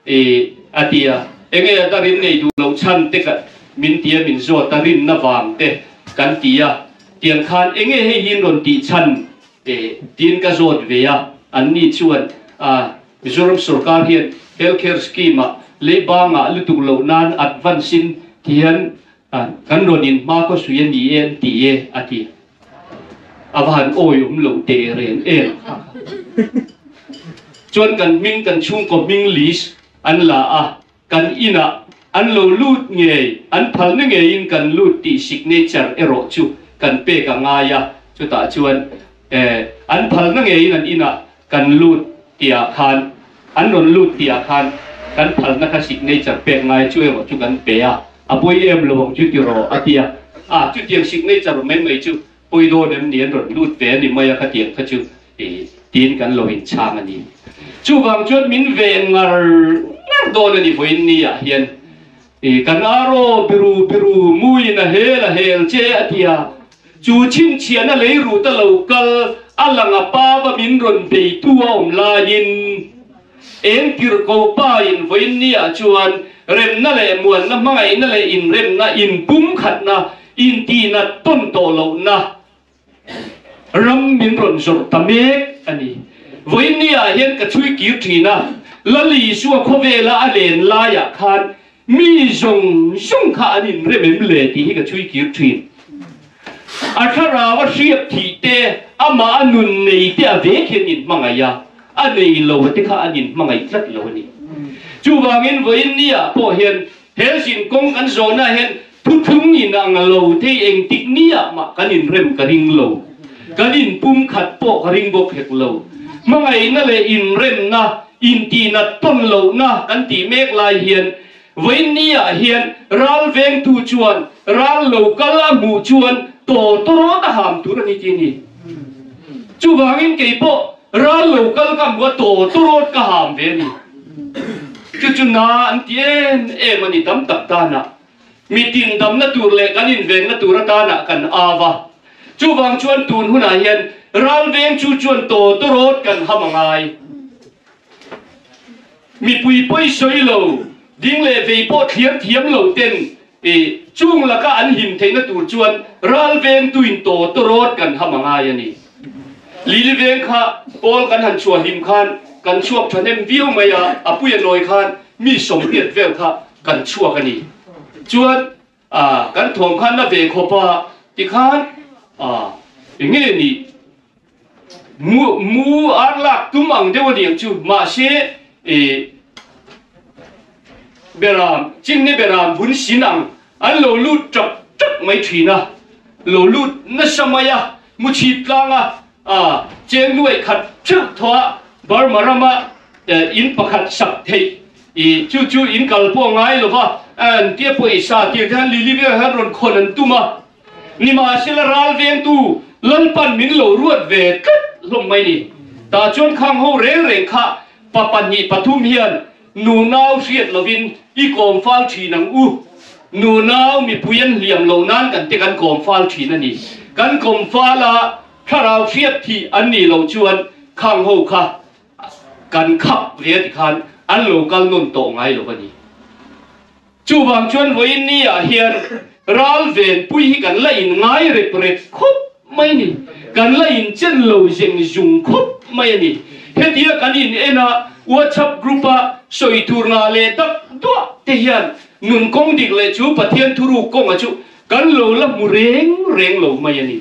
i a ti a, enge Aadhar in nei duh loh chhan te ka min ti a min zawt a rinna vang te kan ti a tiang khan enge hei hi an rawn tih chhan E, tiin ka zawt ve a, anni chuan a Mizoram sorkar hian health care scheme ah leiba ngah lutuk loh nan advance in tihian kan rawn in hma khaw sui a ni e an ti e a ti. A va han awi awm loh teh reng em kha kha. Chuan kan hming kan chhungkaw hming list an la a, kan inah an lo lut ngei, an phalna ngeiin kan lut tih signature erawh chu kan pek a ngai a, chutah chuan eh an phalna ngeiin an inah kan lut tihah khan, an rawn lut tihah khan kan phalna kha signature pek ngai chu erawh chu kan pe a, a pawi em lo ang chu tiraw a ti a, ah chutiang signature mai mai chu pawi dawn em ni an rawn lut ve a ni mai a khatiang kha chu eh tiin kan lo inchhang a ni. Chuvang chuan min ve ngar ngar dawn a ni vawiin ni ah hian eh kan aro biru biru muin a hel a hel che a ti a, chu chhinchhiahna lei rut a lo kal a lang a pa va min rawn beitu a awm laiin eng tirhko pa in vawiin ni ah chuan remna leh muanna hmangaihna leh inremna inpumkhatna Intihnat tawn tawh lohna ram min rawn zawrh ta mek a ni. Vawiinni ah hian ka chhui kir thin a, Lal Isua khawvela a len laiah khan mi zawng zawng kha an inrem em le tih hi ka chhui kir thin. A thlarau a hriat thih te, amah a nun nei te a vek hian inhmangaih a, a nei lo te kha an inhmangaih tlat lo a ni. Chuvangin vawiinni ah pawh hian He zinkawng kan zawhna hian thuthlung in ang lo thei engtik niah mah kan inrem ka ring lo. Kan inpumkhat pawh ka ring bawk hek lo. Hmangaihna leh inremna, intihnat tawn lohna kan tih mek lai hian vawiin niah hian ral vengtu chuan ral lo kal a hmuh chuan tawtawrawt a ham tur a ni tih a ni. Chuvangin kei pawh ral lo kal ka hmu a tawtawrawt ka ham ve a ni. Chu chu na an ti em em a ni tam tak tanah. Mitin damna tur leh kan invenna tur atanah kan au a. Chuvang chuan tun hunah hian ral veng chu chuan tawtawrawt kan ham a ngai. Mipui pawi sawi lo, ding leh vei pawh thliar thiam lo ten i chung laka an him theihna tur chuan ral vengtuin tawtawrawt kan ham a ngai a ni. Lili veng kha pawl kan han chhuah hlim khan kan chhuak thahnem viau mai a, a puia nawi khan mi 80 vel kha kan chhuak a ni. Chuan a kan thawm khan la ve khawp a tikhan a enge ni mu mu ar lak tum ang deuh a ni ang chu mahse e beram chingne beram vun sin ang an lo lut tap tap mai thin a lo lut nasa mai a mu chhip tlang a a cheng nuaih khat theuh thaw a Burma rama in pakhat sak theih i chu chu in kal pawh ngai lo va an tia pawisa tir te han lili vel han rawn khawn an tum a nimahsela ral vengtu Lalpan min lo ruat ve tlat hlawm mai ni tah chuan khang ho reng reng kha pa pahnih pathum hian nunau hriat lovin i kawm fal thin ang u nunau mipui an hliam lo nan kan te kan kawm fal thin a ni kan kawm fal a thlarau hriat thih an nih loh chuan khang ho kha kan khap ve a tikhan an lo kal nawn tawh ngai lo a ni. Chuvang chuan vawiin ni ah hian ral venpui hi kan la in ngai rep rep khawp mai a ni. Kan la in chen lo zeng zung khawp mai a ni. Hetia kan in en a WhatsApp group a sawi tur ngah leh dak duah te hian nun kawng dik leh chu Pathian thuruk kawnga chu kan lo la hmu reng reng lo mai a ni.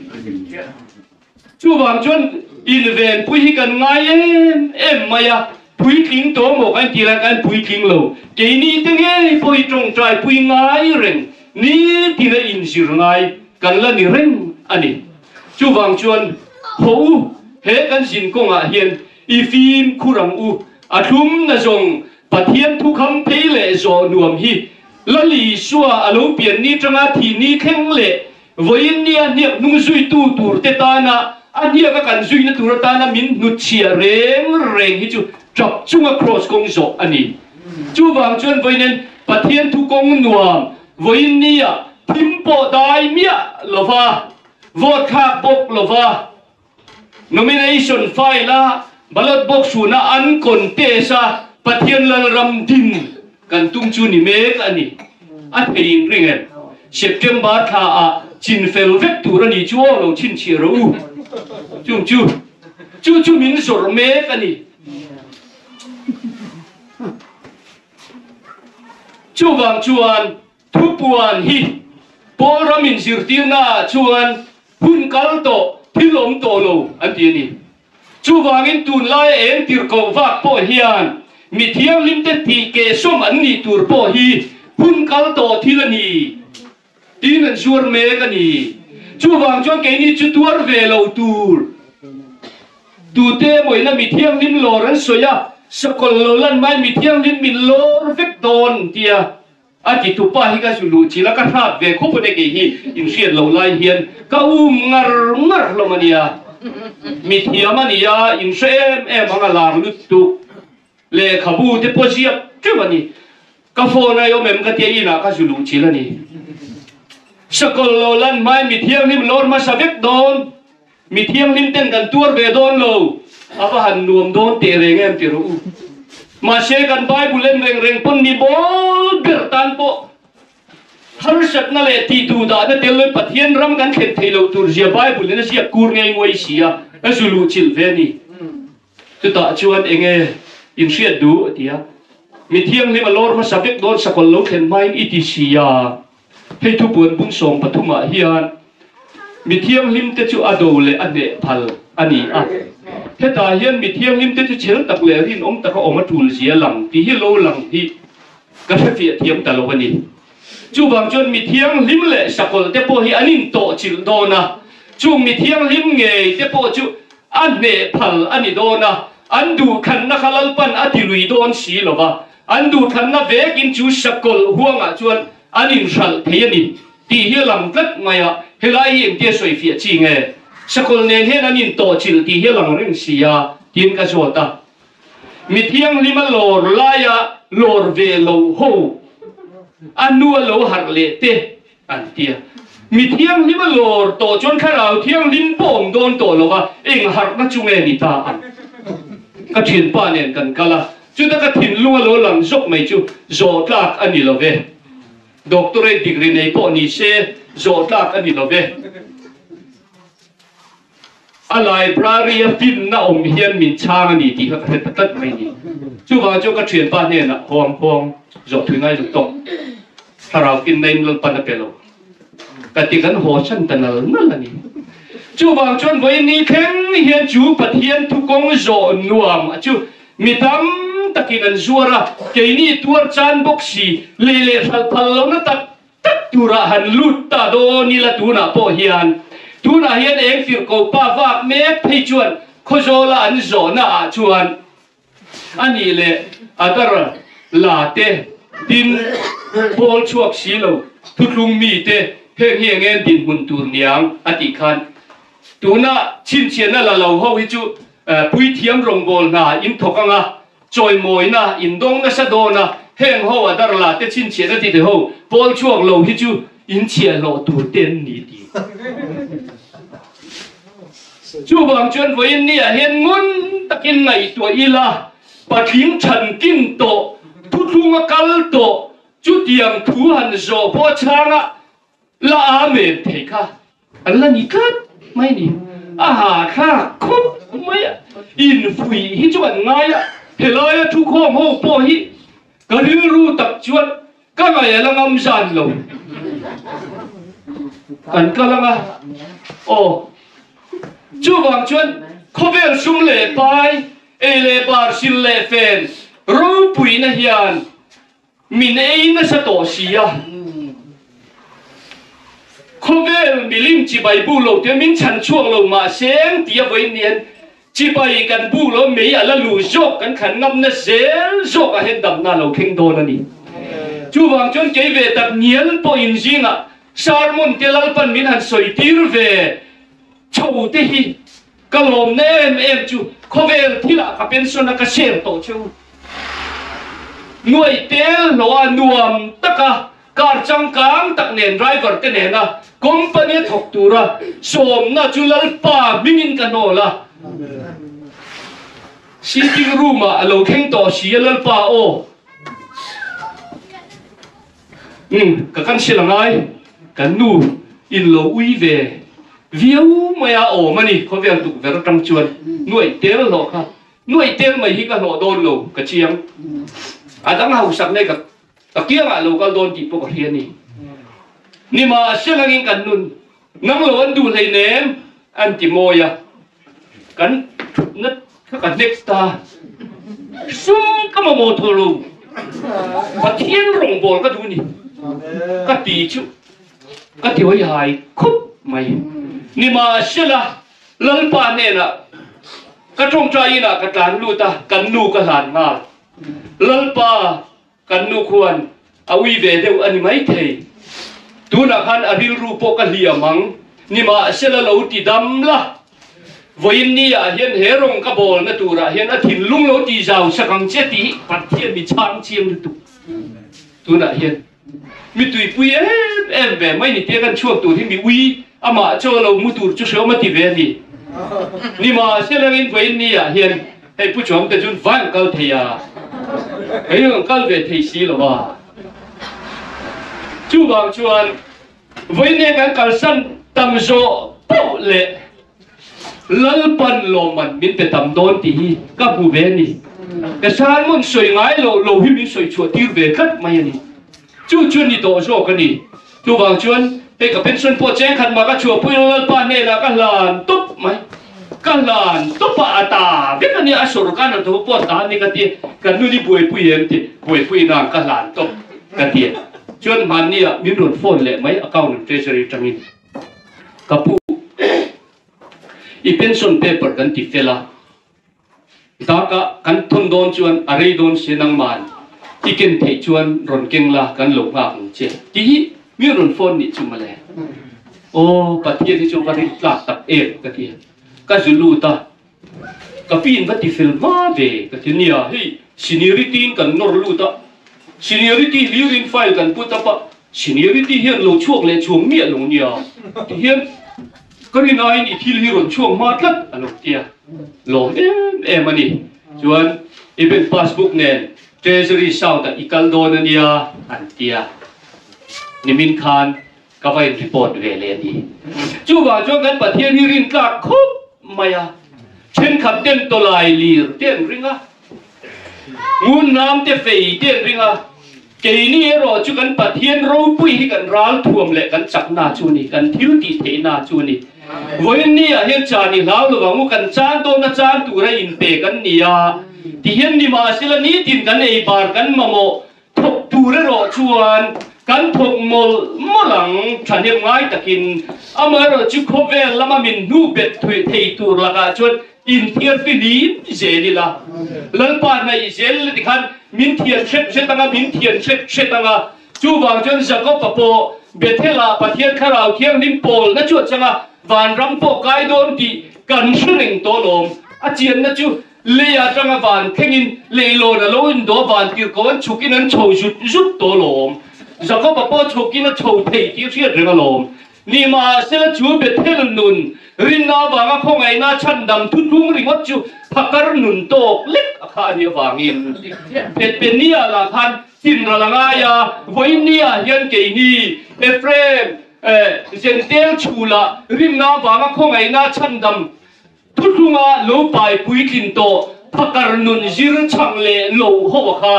Chuvang chuan invenpui hi kan ngai em em mai a, puitling tawh maw kan tih lai khan puitling lo, keini te ngei pawh hi tawngtai pui ngai reng, nitin a inzir ngai kan la ni reng a ni. Chuvang chuan haw u, he kan zin kawngah hian i fimkhur ang u, a thlum na zawng Pathian thukham phei leh zawh nuam hi Lal Isua a lo pian ni tanga thih ni thleng leh Vawiin nia hniak hnung zuitu turte tana a hniaka kan zuina tur atana min hnutchhiah reng reng hi chu tap chunga kraws kawng zawh a ni. Chuvang chuan vawiin Pathian thu kawng nuam vawiin nia thim pawh dai miah lova, vote thlak bawk lova, Nomination file a ballot box huna an contest a Pathian Lalram din kan tum chu ni mek a ni. A thei in ring em? September thla ah chin fel vek tur a ni chu aw lo chhinchhiah rawh u. Chung chu chu chu min zawrh mek a ni. Chuvang chuan Thupuan hi Paul ram inzirtirna ah chuan hun kal tawh, thil awm tawh lo an ti a ni. Chuvangin tunlaia eng tirhkoh vak pawh hian mi thianghlimte tih kehsawm an nih tur pawh hi hun kal tawh thil a ni tiin an zuar mek a ni. Chuvang chuan keini chu tuar ve lo tur tute emawina mi thianghlim lawr an sawi a, sakawlh lo lan mai mi thianghlim min lawr vek dawn tia A ti tupa hi ka zu luh chilh a, ka hrat ve khawp a ne kei hi in hriat loh lai hian ka um ngar ngar hlawm a nia. Mi thiam a nia, in hre em em ang a lar lutuk. Lehkhabu te pawh ziak teuh a ni. Ka phone a i awm em ka tia inah ka zu luh chilh a ni. Sakawlh lo lan hmain mi thianghlim lawr hmasa vek dawn. Mi thianghlim ten kan tuar ve dawn lo, a va han nuam dawn teh reng em ti rawh u. Mahse kan Bible en reng reng pawn mi bawl ber tan pawh harsatna leh tih duh dahna tel loin Pathian ram kan thlen theih loh tur zia Bible in a ziak kur ngei nguai si a, ka zu luh chilh ve a ni. Chutah chuan enge in hriat duh a ti a, mi thianghlim a lawr hmasa vek dawn sakawlh lo thlen hmain i ti si a. Hei thupuan bung 13 ah hian mi thianghlim te chu a do leh a hneh phal a ni a. Hetah hian mi thianghlim te chu chhel tak leh rinawm taka awm a tul zia lang tih hi lo lang hi ka hrefiah thiam ta lo a ni. Chuvang chuan mi thianghlim leh sakawlh te pawh hi an intawhchilh dawn a, chung mi thianghlim ngei te pawh chu a hneh phal a ni dawn a, an duhthlanna kha Lalpan a ti lui dawn si lo va, an duhthlanna vekin chu sakawlh huangah chuan an inhralh thei a ni. Tih hi a lang tlat mai a, helai hi engtia sawi fiah chi nge? Sakawlh nen hian an intawhchilh tih hi a lang reng si a, tiin ka zawt a. Mi thianghlima lawr laia lawr ve lo ho a nu a lo harh leh te an ti a. Mi thianghlima lawr tawh chuan thlarau thianghlim pawh awm dawn tawh lo va, eng harhna chu nge ni ta ang? Ka thianpa nen kan kal a, chuta ka thinlung a lo lang zawk mai chu zawh tlak a ni lo ve. Doctorate degree nei pawh ni se zawh tlak a ni lo ve. A library a finna awm hian min chhang a ni tih kha ka hre ta tlat mai ni. Chuvang chuan ka thianpa hnenah huang huang zawh thui ngai lut tawh. Thlarau finna in Lalpan a pe lo. Ka ti kan haw chhan ta nal nal a ni. Chuvang chuan vawiin thleng hian chu Pathian thu kawng zawh nuam a chu mi tam takin an zuar a, keini tuar chan bawk si lei leh hralh phal lohna tak tak turah han lut ta dawn ila tunah pawh hian tunah hian eng tirhko pa vak mek phei chuan Khawzawla an zawhna ah chuan a nih leh Adar la te tin pawl chhuak si lo thutlung mi te heng hi eng en dinhmun tur niang a tih khan tuna chhinchhiahna la lo ho hi chu puithiam rawngbâwl hna in thawk anga Chawimawina in dawng nasa dawn a, heng ho a dar la te chhinchhiahna ti te ho pawl chhuak lo hi chu in chhiahhlawh tur te an ni ti. Chuvang chuan vawiin ni ah hian ngun takin ngaihtuah ila, patling thankin tawh, thuthlung a kal tawh, chutiang thu han zawh pawh a chhang a, La amen thei kha an la ni tlat mai ni. A ha thlak khawp mai a, infuih hi chu an ngai a, helaia thukhawm ho pawh hi ka rilru tak chuan ka ngaih a la ngam zan lo. Kan kal ang a, aw chuvang chuan khawvel sum leh pai, ei leh bar sil leh fen ropuina hian Min ei nasa tawh si a, khawvel milim chibai bu lo te min chhan chhuak lo mahse eng tia vawiin nian chibai kan bu lo mei a la lu zawk kan thlan ngamna zel zawk ah hian damna a lo thleng dawn a ni. Chuvang chuan kei ve tak ngial pawh in zingah sermon te Lalpan min han sawi tir ve chho te hi Ka lawmna em em chu khawvel thilah ka pension a ka share tawh cheu. Nuaih tel hlawh a nuam taka car changkang tak nen driver te nena company a thawk tura sawmna chu Lalpa hmingin ka hnawl a. Sitting room ah a lo thleng tawh si a Lalpa aw. Umm, ka cancel a ngai, kan nu in lo ui ve viau mai a awm a ni, khawvel tukverh atang chuan nuaih tel hlawh kha, nuaih tel mai hi ka hlawh dawn lo ka chiang, a dang hausak nei ka ka kiangah lo kal dawn tih pawh ka hria a ni. Nimahse langin kan nun nang lo an duh hleinem an ti mawi a, Kan thutna kha ka hnek ta. Sum ka mamawh thaw lo. Pathian rawngbâwl ka duh ni. Ka ti chu ka ti hawi hai khup mai. Nimahsela, Lalpa hnenah ka ṭawngṭai inah ka tlan lut a, kan nu ka hlan nghal. Lalpa, Kan nu khuan a ui ve deuh a ni maithei. Tunah khan a rilru pawh ka hliam ang. Nimahsela lo ti dam la. Vawiin ni ah hian he rawng ka bawlna turah hian a thinlung lo ti zau sak ang che tih hi Pathian mi chhang chiang lutuk. Tunah hian mi tuipui em em ve mai ni tia kan chhuak tur hi mi ui amah chaw lo mu tur chu hreawm a ti ve a ni. Nimahsela in vawiin ni ah hian Hei Pu Chuam te chuan vai an kal thei a, kei an kal ve thei si lo a. Chuvang chuan vawiin kan kalsan tam zawh poh leh Lalpan lawmman min pe tam dawn tih hi ka hmu ve a ni. Ka sermon sawi ngai loh lo hi min sawi chhuah tir ve tlat mai a ni. Chu chu ni tawh zawk a ni. Chuvang chuan hei ka pension pawh cheng khat mah ka chhuahpui lo Lalpa hnenah ka hlan tawp mai. Ka hlan tawp a, a ta vek a nia, a sawrkar hna tho pawh a ta a ni ka ti a, kan nu ni buaipui em ti, buaipui nan ka hlan tawp ka ti a. Chuan hmanni ah min rawn phone leh mai account and treasury atangin ka pu i pension paper kan ti fel a, Daka kan thawn dawn chuan a rei dawn si nangman i ken theih chuan rawn keng la kan lo nghak ang che tih hi. Mi rawn phone nih chu mawle. Aw Pathian hi chu va rin tlak tak em ka ti a. Ka zu lut a, ka pi in va ti fel hma ve ka ti nia, hei seniority in kan nawr lut a, seniority hlir in file kan put up a, seniority hian lo chhuak leh chhuang miah lo nia ti hian ka rin aiin i thil hi rawn chhuak hma tlat a lo ti a, lawm em em a ni. Chuan i bank passbook nen Treasury South ah i kal dawn a nia an ti a, nimin khan ka va in report ve leh a ni. Chuvang chuan kan Pathian hi rin tlak khawp mai a, thenkhat ten tawlai lir te an ring a, ngun nam te fei te an ring a, keini erawh chu kan Pathian ropui hi kan ral thuam leh kan chakna chu a ni, kan thil tih theihna chu a ni. Vawiin ni ah hian chan i hlau lo ang u, kan chan dawna chan tura inpe kan ni a, tihian nimahsela nitin kan ei bar kan mamawh Thawk tur erawh chuan kan thawk mawlh mawlh ang, thahnem ngai takin. Amaherawh chu khawvel lama min hnu bet thuih thei tur lakah chuan inthiar fihlim zel ila. Lalpa hnaih zel ila tikhan min thian hret hret anga, min thian hret hret anga. Chuvang chuan Jakob-a pawh Bethel-ah Pathian Thlarau Thianghlim pawlna chu a chang a, vanram pawh kai dawn tih kan hre reng tawh alawm. A chianna chu Lei atanga van thlengin leilawn a lo indawh van tir ko an chhukin an chho zut zut tawh alawm. Jakob-a pawh chhukin a chho thei tih hriat reng alawm. Nimahsela chu Bethel nun rinna avanga khawngaihna chhandam thutlung ringawt chu phakar nun tawk lek a kha a nih avangin Bethbenia lah khan tinral a ngai a, vawiinniah hian keini Ephraim, Zentel chhulah rinna avanga khawngaihna chhandam Thutlunga lo pai puitlin tawh phakar nun zir chhang leh lo ho a kha.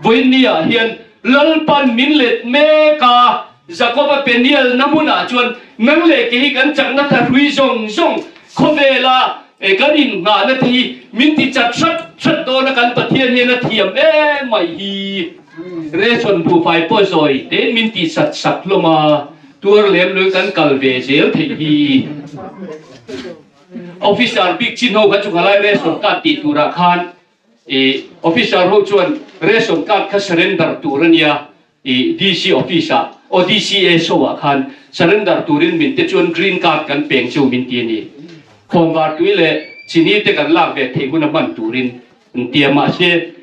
Vawiinniah hian Lalpan min let mek a, Jakob-a Peniel na hmunah chuan nang leh kei hi kan chakna thahrui zawng zawng khawvela kan innghahna te hi min ti chat hrat hrat dawn a, kan Pathian hian a thiam em mai hi. Ration buhfai pawh zawi tein min ti sat sak hlawm a. Tuar lem lui kan kal ve zel theih hi. Officer bik chin ho kha chu khalai ration card tih turah khan i officer ho chuan ration card kha surrender tur a nia i DC office ah aw DCA show ah khan surrender turin min te chuan green card kan peng chu min ti a ni. Khawnvar tui leh chini te kan lak ve theih hun a hman turin An ti a, mahse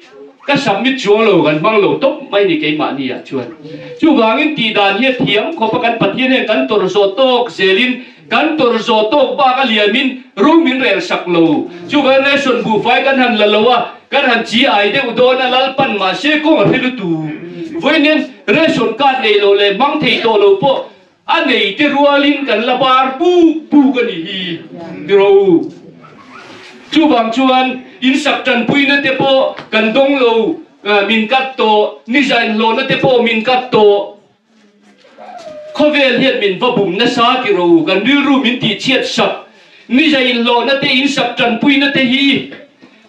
ka submit chuang lo, kan hmang lo tawp mai ni keimahni ah chuan. Chuvangin tih dan hi a thiam khawp a, kan Pathian hian kan tawrh zawh tawk zelin kan tawrh zawh tawk bak a liamin ro min rel sak lo. Chuvangin ration buhfai kan han la lo a, kan han chi ai deuh dawn a, Lalpan mahse kawng a hre lutu. Vawiin ration card nei lo leh hmang thei tawh lo pawh a nei te rualin kan la bar puk puk a nih hi tiraw u. Chuvang chuan insak tanpuina te pawh kan dawng lo, min kat tawh, niza inhlawhna te pawh min kat tawh. Khawvel hian min va bum nasa tiraw u, kan rilru min tihchhiat sak. Niza inhlawhna te, insak tanpuina te hi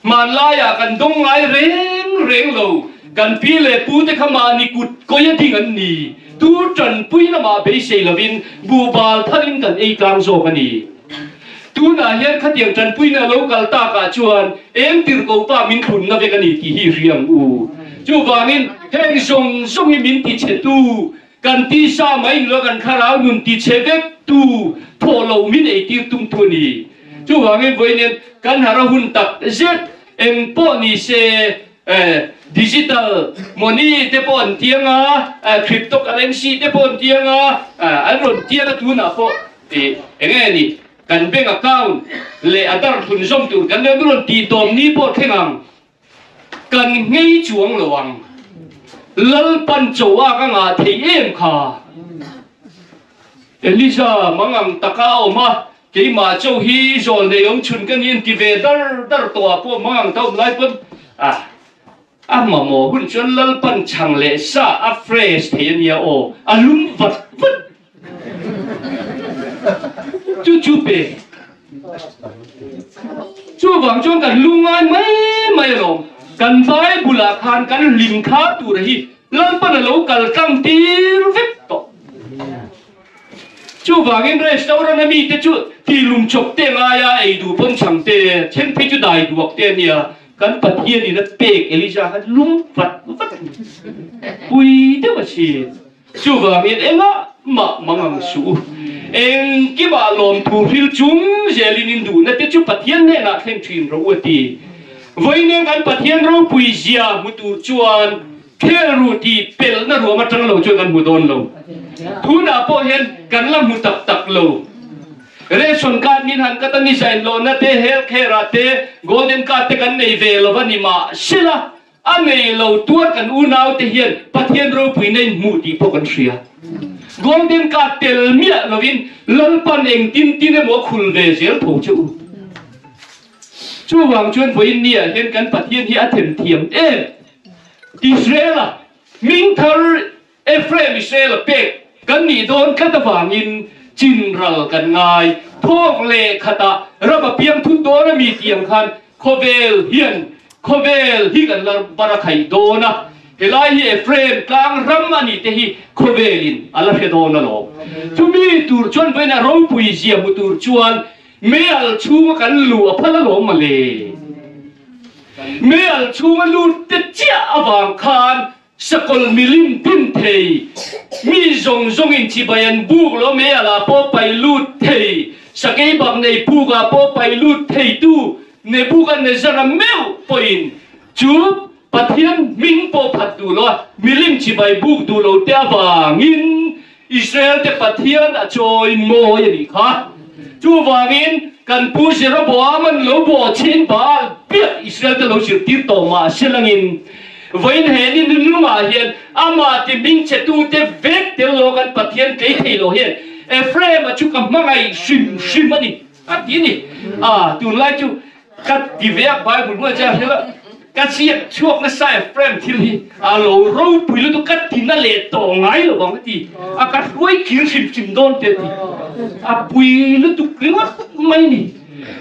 Hmanlaiah kan dawng ngai reng reng lo, kan pi leh pu te kha mahni kut kawi a ding an ni. Tur tanpui lamah beisei lovin buhbal tharin kan ei tlang zawk a ni. Tunah hian khatiang tanpuina a lo kal takah chuan eng tirhko pa min thlunna vek a ni tih hi hria ang u. Chuvangin heng zawng zawng hi min tichhetu, kan tisa mai nula kan thlarau nun tichhe vektu thawh loh min eitir tumtu a ni. Chuvangin vawiin kan har a hun tak zet eng pawh ni se digital money te pawh an tiang a, cryptocurrency te pawh an tiang a, an rawn tiang a tunah pawh eng nge ni kan bank account leh a dar thlun zawm tur kan rawn tih tawp ni pawh thleng ang. Kan nghei chuang lo ang. Lalpan cho a ka ngah thei em kha. Elisa mangang taka a awm a, keimah cho hi zawl nei awm chhun ka ni an ti ve dar dar tawh ah pawh mangang ta awm lai pawn a a mamawh hun chuan Lalpan chhang leh sa a fresh thei a nia aw, a lum vat vat. Chu chu pe. Chuvang chuan kan lu ngai mai mai alawm. Kan Bible ah khan kan hlim kha tur hi Lalpan a lo kal tlang tir vek tawh. Chuvangin restaurant a mite chu tilum chawp te ngaia ei duh pawn chhang te, then phei chu dai duak te a nia. Kan Pathianin a pek Elijah khan lum vat vat pui deuh a si. Chuvangin engah mah mang ang suh u. Engkimah lawmthu hril chung zelin in duhna te chu Pathian hnenah thleng thin rawh u a ti. Vawiin kan Pathian ropui zia hmu tur chuan khel ru tih pelhna ruam atang lo chuan kan hmu dawn lo. Tunah pawh hian kan la hmu tak tak lo. Ration card min han cut a ni zain lohna te, health care ah te, golden card te kan nei ve lo va ni mah sela, A nei lo tuar kan unaute hian Pathian ropuina in hmuh tih pawh kan hria. Golden card tel miah lovin Lalpan engtin tin emaw a khul ve zel tho che u. Chuvang chuan vawiin ni ah hian kan Pathian hi a themthiam em. Israela hming thar Ephraim Israel a pek kan nih dawn tlat avangin chinral kan ngai. Thawk leh khatah ram a piang thut dawn a mi tih ang khan khawvel hian khawvel hi kan la bar a khaih dawn a, helai hi Ephraim tlang ram a nih te hi khawvelin a la hre dawn alawm. Chumi tur chuan vawiin a ropui zia hmu tur chuan meial chhunga kan luh a phal alawm mawle. Meial chhunga lut te chiah avang khan Sakawlh milim din thei, mi zawng zawngin chibai an buk lo mai ala pawh pai lut thei, sakei bak nei puk ah pawh pai lut thei tu Nebuchadnezzar-a meuh pawhin chu Pathian hming pawh phat duh lo a, milim chibai buk duh lo te avangin Israel te Pathian a chawi mawi a nih kha. Chuvangin kan pu Jeroboam an lo bawh chin Baal biak Israel te lo zirtir tawh mah se langin vawiin he ni nungnungah hian amah ti hming che tute vek tel lo kan Pathian tlei thei lo hian Ephraim a chu ka hmangaih hrim hrim a ni a ti a ni. A tunlai chu Ka ti ve a, Bible hmuna chiah hrilh a, ka ziak chhuak nasa Ephraim thil hi a lo ropui lutuk ka ti na leh tawh ngai lo vang a ti a, ka hruai kir hrim hrim dawn te a ti, a pui lutuk ringawt mai ni.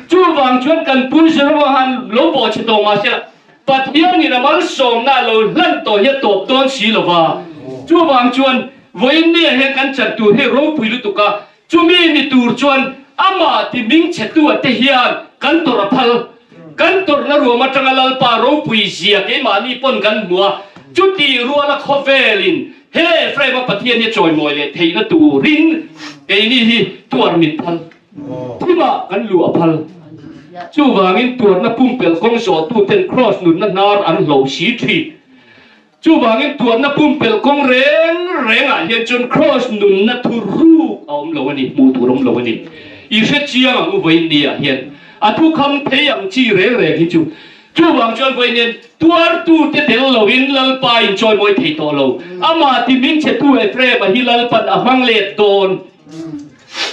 Chuvang chuan kan pu Jeroboam lo bawh chhe tawh mahse la Pathianin a malsawmna a lo hlan tawh hi a tawp dawn si lo va, chuvang chuan vawiin ni ah hian kan chan tur hi ropui lutuk a, Chumi ni tur chuan amah ti ming chhetua te hian kan tawrh a phal. Kan tawrhna ruam atanga Lalpa ropui zia keimahni pawn kan hmu a, chuti ruala khawvelin he Ephraim-a Pathian hi chawimawi leh theihna turin keini hi tuar min phal. Thimah kan luh a phal. Chuvangin tuarna pumpelh kawng zawhtuten Kraws nunna hnar an hloh si thin. Chuvangin tuarna pumpelh kawng reng rengah hian chuan Kraws nunna thu ruk a awm lo a ni, hmuh tur a awm lo a ni. I hre chiang ang u vawiin ni ah hian a thu kham thei ang chi reng reng hi chu. Chuvang chuan vawiin hian tuartute tel loin Lalpa in chawimawi thei tawh lo. Amah ti min chhetu Ephraim-a hi Lalpan a hmang let dawn.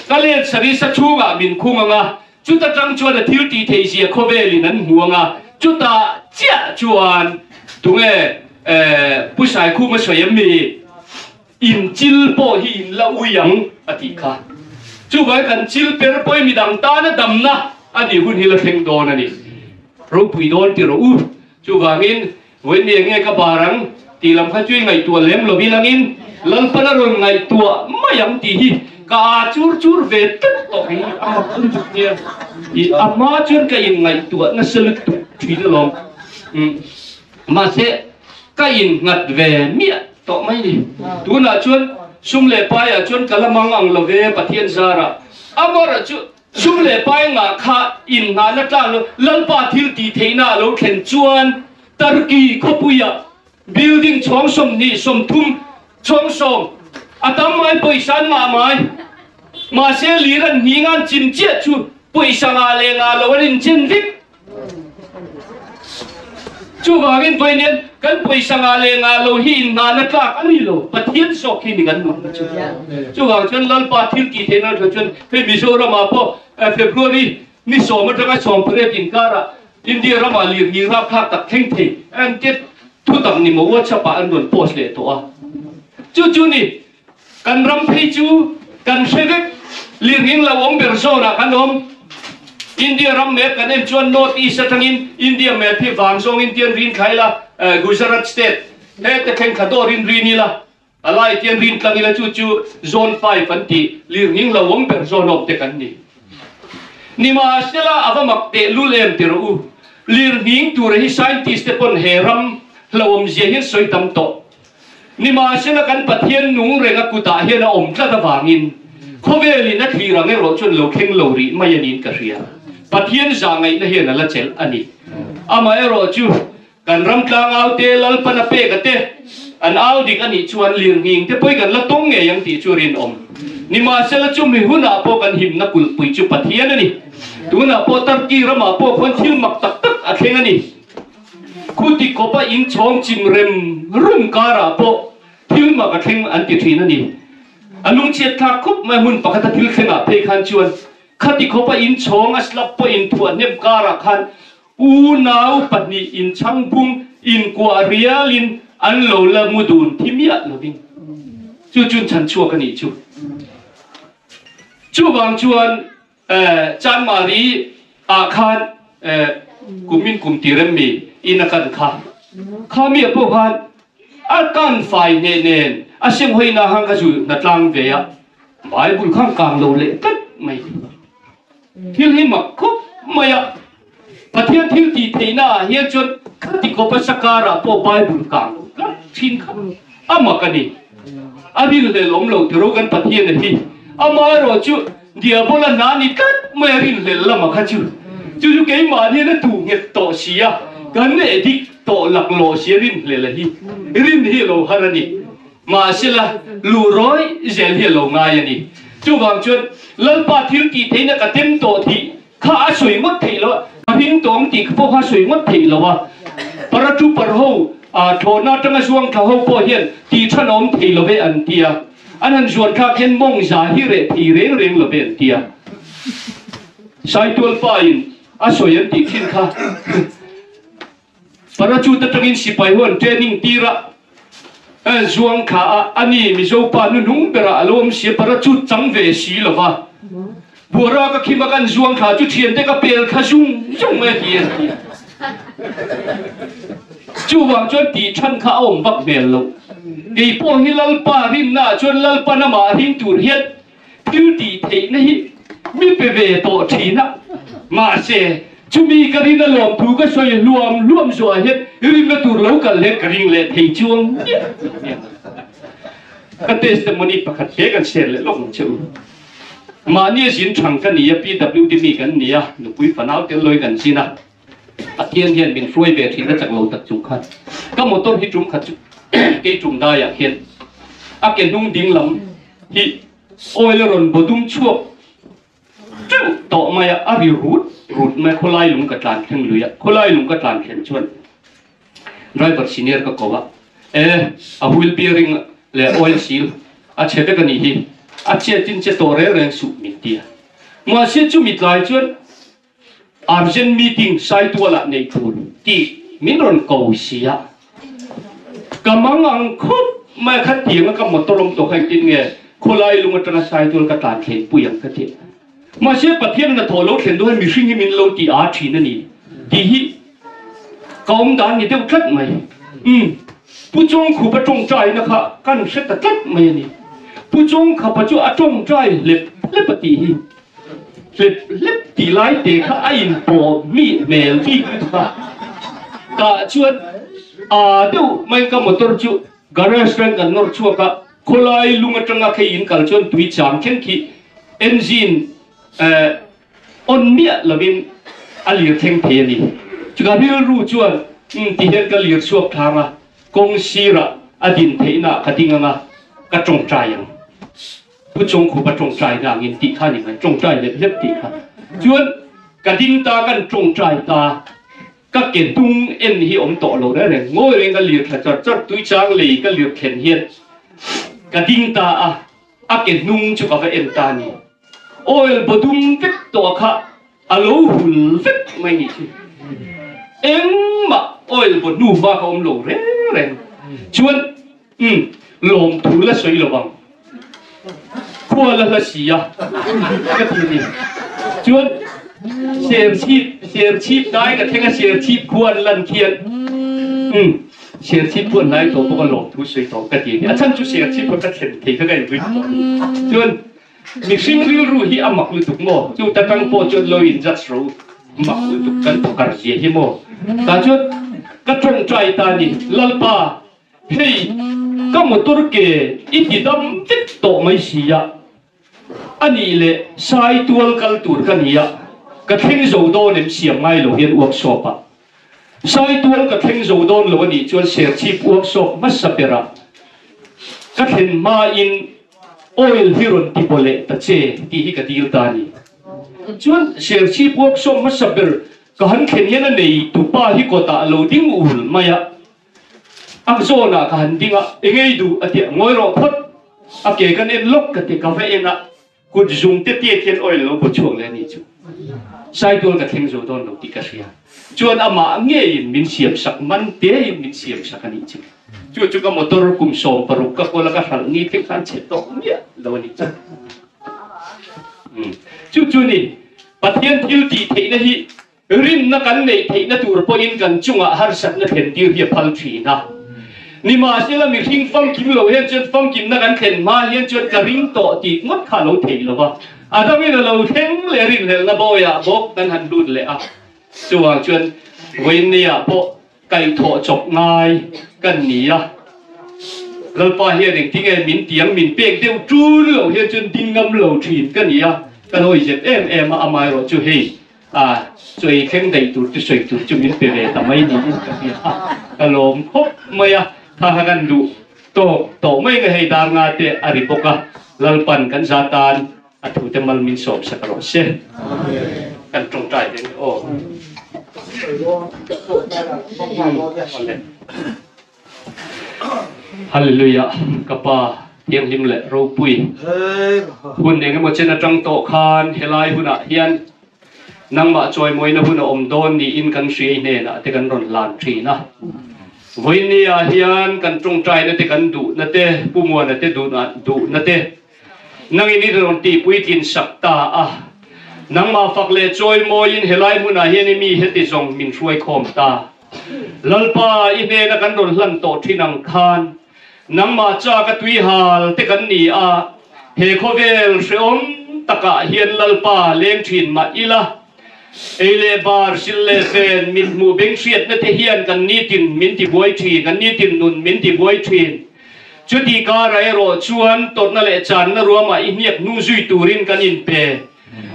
Ka let sarisa chhungah min khung ang a, Chuta tang chuan a thil tih theih zia khawvelin an hmu ang a, chutah chiah chuan tunge Pu Saikhuma sawi em mi in chil pawh hi in la ui ang a tih kha. Chuvangin kan chil per pawhin midang tana damna a nih hun hi la thleng dawn a ni. Ropui dawn ti rawh u. Chuvangin Vawiin ni enge ka bar ang tih lam kha chu i ngaihtuah lem lo ilangin Lalpan a rawn ngaihtuah mai ang tih hi ka aa chur chur ve tlat tawh hi a mak lutuk nia. I a hma chuan ka inngaihtuah nasa lutuk thin alawm. Mahse ka innghat ve miah tawh mai ni. Tunah chuan sum leh paiah chuan ka la mang ang lo ve Pathian zarah. Amaherawhchu chu Sum leh pai ngah kha inhnahna tlang lo Lalpa thil tih theihna a lo thlen chuan Turkey khawpuia building chhawng 20 30 chhawng sawm a tam mai pawisa an ngah mai. Mahse lir an hning an chim chiah chu pawisa ngah leh ngah lo an inchen vek. Chuvangin vawiin kan pawisa ngah leh ngah lo hi inngahna tlak a ni lo, Pathian zawk hi ni kan nunna chu. Chuvang chuan Lalpa thil tih theihna atang chuan hei Mizoramah pawh February ni sawm atanga 18 inkarah India ramah lirnghing rapthlak tak thleng thei an tia thutak ni maw WhatsApp ah an rawn post leh tawh a. Chu chu ni Kan ram phei chu kan hre vek, lirnghing lo awm ber zawnah kan awm. India ram map kan en chuan North East atangin India map hi vang zawngin tian rin thla ila, Gujarat state hete thleng thla dawrin rin ila, a lai tian rin tlang ila chu chu Zone 5 an tih lirnghing lo awm ber zawn awm te kan ni. Nimahsela a va mak teh lul em ti rawh u. Lirnghing tura hi scientist te pawn he ram hlauhawmzia hian sawi tam tawh. Nimahsela kan Pathian nung renga kutah hian a awm tlat avangin khawvelin a thlir ang erawh chuan lo thleng lo rih mai a niin ka hria. Pathian zahngaihna hian a la chelh a ni. Amaherawh chu kan ram tlangaute Lalpan a pek a te an au dik a nih chuan lirnghing te pawhin kan la tawng ngei ang tih chu rinawm. Nimahsela chumi hunah pawh kan himna kulhpui chu Pathian a ni. Tunah pawh Turkey ramah pawh khuan thil mak tak tak a thleng a ni. Khuti kawpa inchhawng chim rem rum karah pawh thil mak a thleng an ti thin a ni. A lungchhiat thlak khup mai hmun pakhata thil thlengah phei khan chuan khati khawpa inchhawng a slab pawh inthuah hnem karah khan unau pahnih inchhang bung inkuah rialin an lo la mu dun thi miah lovin chu chun chhan chhuak a nih chu. Chuvang chuan Chanmari ah khan kumin kum ti rem mi in a kan kha. Kha mi ah pawh khan a kan fai hneh nen a sem hawi na hang kha chu hna tlang ve a Bible khan kang lo leh tlat mai. Thil hi mak khawp mai a. Pathian thil tih theihna ah hian chuan khati khawpa sakar ah pawh Bible kang lo tlat thin kha a mak a ni. A rinhlelh awm lo tiro kan Pathian a hi. Amaherawh chu Diabola hna ni tlat mai a rinhlelh lama kha chu chu chu keimah hian a tu nghet tawh si a, kan addict tawh laklawh si a rinhlelh a hi. Rin hi a lo har a ni. Mahsela luhrawi zel hi a lo ngai a ni. Chuvang chuan Lalpa thil tih theihna ka tem tawh thih Kha a sawi ngawt theih loh a, ka hming tawng tih pawh kha a sawi ngawt theih loh a. Paratrooper ho thlawhna atanga zuang thla ho pawh hian tih than a awm thei lo ve an ti a. An han zuan thlak hian mawng za hi reh thei reng reng lo ve an ti a. Saitual pa in a sawi an tih thin kha. Parachute atangin sipai ho an training tir a, zuang thla a, ani Mizo pa hnuhnung berah a lo awm si a, parachute chang ve si lo va. Buara ka khim a kan zuang thla chu thiante ka pel thla zung zung mai a ti an ti a. Chuvang chuan tih than kha a awm vak hmel loh. Kei pawh hi Lalpa rinna ah chuan Lalpa namah ring tur hian Thil tih theihna hi mi pe ve tawh thin a, mahse chumi ka rin a lawmthu ka sawi hluam hluam zuah hian rinna tur lo kal hian ka ring leh thei chuang miah lo nia. Ka testimony pakhat hle kan share leh lawk ang che u. Mahni a zin thang ka ni a, PWD mi kan ni a, nupui fanau tel lawi kan zin a, Pathian hian min hruai ve thin a chak lo tak chung khan ka motor hi tum khat chu kei tum daiah hian a ke hnung ding lam hi oil a rawn baw dum chhuak teuh tawh mai a, a ri rut rut mai a, khawlai lung ka tlan thleng lui a, khawlai lung ka tlan thlen chuan driver senior ka ko a, e a wheel bearing leh oil seal a chhe vek a nih hi, a chet in che tawh reng reng suh min ti a, mahse chumi tlai chuan Urgent meeting Saitualah nei tur tih min rawn ko si a, ka mang ang khawp mai a, khatiang a ka motor awm tawh kha engtin nge khawlai lung atanga Saitual ka tlan thlen pui ang ka ti. Mahse Pathian in a thawh lo thlen dawn hian mihring hi min lo ti a thin a ni tih hi ka awm dan ni deuh tlat mai. Umm Pu Chawngkhupa tawngtaina kha kan hre ta tlat mai a ni. Pu Chawngkhapa chu a tawngtai hlep hlep a tih hi. Hlep hlep tih lai te kha a inpawh mi hmel bik lutuk a, tah chuan aa deuh mai ka motor chu garage reng kan nawr chhuak a, khawlai lung atanga khei in kal chuan tui chang thleng khi engine eh on miah lovin a lir thleng thei a ni. Chutah rilru chuan umm ti hian ka lir chhuak thlang a, kawng sirah a din theihna ka ding anga ka tawngtai ang. Pu Chawngkhupa tawngtai na angin tih kha ni mai, tawngtai lep lep tih kha. Chuan ka ding ta kan tawngtai ta, ka ke hnung en hi awm tawh lo reng reng, ngawi reng ka lir thla char char, tui chang lei ka lir thlen hian ka ding ta a, a ke hnung chu ka va en ta ni. Oil baw dum vek tawh kha a lo hul vek mai nih chu. Engmah oil baw hnu hma kha awm lo reng reng. Chuan Umm, lawmthu la sawi lo ang. Khua la hla si a, ka ti a ni. Chuan Serchhip, Serchhip dai ka thleng a, Serchhip khua an lan khian umm, Serchhip khu an hlai tawh bawk a, lawmthu sawi tawh ka ti a ni. A chhan chu Serchhip kha ka thlen thei kha ka inring tawh a ni. Chuan mihring rilru hi a mak lutuk maw? Chu ta tang pawh chuan lo in judge ro mak lutuk kan phakar zia hi maw? Tah chuan ka tawngtai ta a ni, Lalpa, Hei, Ka motor ke i ti dam vek tawh mai si a, a nih leh sai tual kal tur ka ni a, ka thleng zo dawn em siam ngai lo hian workshop ah sai tual ka thleng zo dawn lo a nih chuan Serchhip workshop hmasa berah ka thlen hmain oil hi rawn ti baw leh ta che tih hi ka dil ta a ni. Chuan Serchhip workshop hmasa ber ka han thlen hian a nei tupa hi kawtah a lo ding ul mai a. A zawnah ka han ding a, eng ei duh a ti a, ngawi rawh phawt, a ke kan en lawk ka ti, ka va en a, kut zung te tiat hian oil lo baw chhuak leh a nih chu. Saitual ka thleng zo dawn lo tih ka hria. Chuan amah ngeiin min siam sak, man tein min siam sak a nih chu. Chu chu ka motor kum 16 ka kawl a ka hralh ni thleng khan chhe tawh miah lo a nih chu. Chu chu ni, Pathian thil tih theihna hi Rinna kan neih theihna tur pawhin kan chungah harsatna thlentir hi a phal thin a. Nimahsela mihring famkim lo hian chuan famkimna kan thlen hma hian chuan ka ring tawh tih ngawt kha a lo theih lo va. A dangin a lo thleng leh rinhlelhna bawiah bawk kan han lut leh a. Chuvang chuan vawiinniah pawh kaihthawh chawp ngai kan ni a. Lalpa hian engtinge min tiang min pek deuh tul lo hian chuan ding ngam lo thin ka ni a. Ka lawi zep em em a, amaherawh chu hei A chawi thleng daih tur chu sawi tur chu min pe ve ta mai niin ka hria a, ka lawm khawp mai a, kha kha kan duh tawk tawh mai nge hei dar nga te a ri bawk a, Lalpan kan za tan a thu te mal min sawm sak rawh se. Kan tawngtai ve nge aw. Hallelujah ka pa thianghlim leh ropui hun engemaw chen atang tawh khan helai hunah hian nangmah chawimawina hun a awm dawn niin kan hriai hnenah te kan rawn hlan thin a. Vawinia hian kan tawngtaina te kan duhna te Pu Muana te duhna te nangin i rawn tihpuitlin sak ta a. Nangmah fak leh chawimawiin helai hmunah hian i mi heti zawng min hruaikhawm ta. Lalpa, i hnena kan rawn hlan tawh thin ang khan, nangmah chak a tuihal te kan ni a, he khawvel hrehawm takah hian Lalpa leng thin mah ila, ei leh bar, sil leh ven, mit hmuh beng hriatna te hian kan nitin min ti buai thin, kan nitin nun min ti buai thin. Chuti karah erawh chuan tawrhna leh channa ruamah i hniak hnung zui turin kan inpe.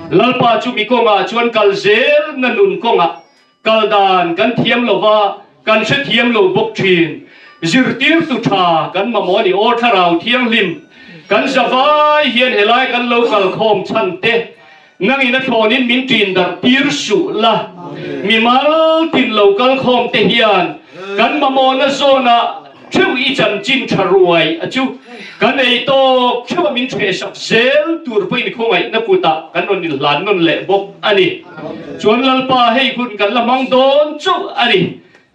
Lalpa chu mi kawngah chuan kal zelna nun kawngah Kal dan kan thiam lo va, kan hrethiam lo bawk thin. Zirtirtu tha kan mamawh a ni. Aw Thlarau Thianghlim, kan zavai hian helai kan lo kal khawm chhan te, nangin a thlawnin min ṭin darh tir suh la. Mimal tin lo kal khawm te hian kan mamawhna zawnah theuh i chanchin tha ruai a chu kan ei tawk theuh a min ṭhehsak zel tur pawhin khawngaihna kutah kan rawn inhlan nawn leh bawk a ni. Chuan Lalpa hei hun kan la hmang dawn chauh a ni.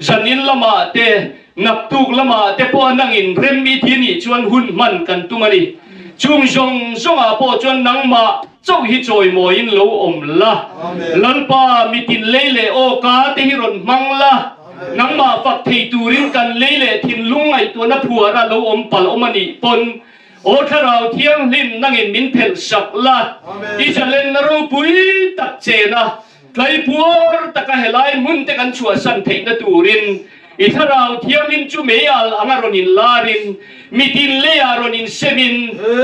Zanin lamah te, naktuk lamah te pawh nangin rem i thi nih chuan hun hman kan tum a ni. Chung zawng zawngah pawh chuan nangmah chauh hi chawimawiin lo awm la. Lalpa mitin lei leh aw ka te hi rawn hmang la. Nangmah fak thei turin kan lei leh thinlung ngaihtuahna phuara lo awm palh awm a nih pawn Aw Thlarau Thianghlim nangin min phelh sak la, i zalenna ropui tak chena tlaipuar taka helai hmun te kan chhuahsan theihna turin i Thlarau Thianghlim chu mei al anga rawn inlarin mitin leiah rawn insemin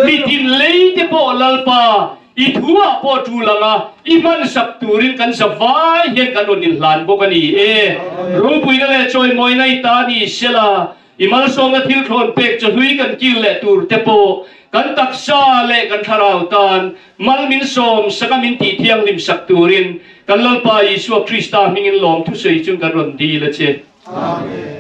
mitin lei te pawh Lalpa I thu ah pawh tul ang a, i hman sak turin kan za vai hian kan rawn inhlan bawk a ni e. Ropuina leh chawimawina i ta ni sela, i malsawmna thil thlawn pek chawhlui kan kil leh tur te pawh kan taksa leh kan thlarau tan mal min sawm sak a min tih thianghlim sak turin kan Lalpa Isua Krista hmingin lawm thusawi chung kan rawn dil a che. Amen.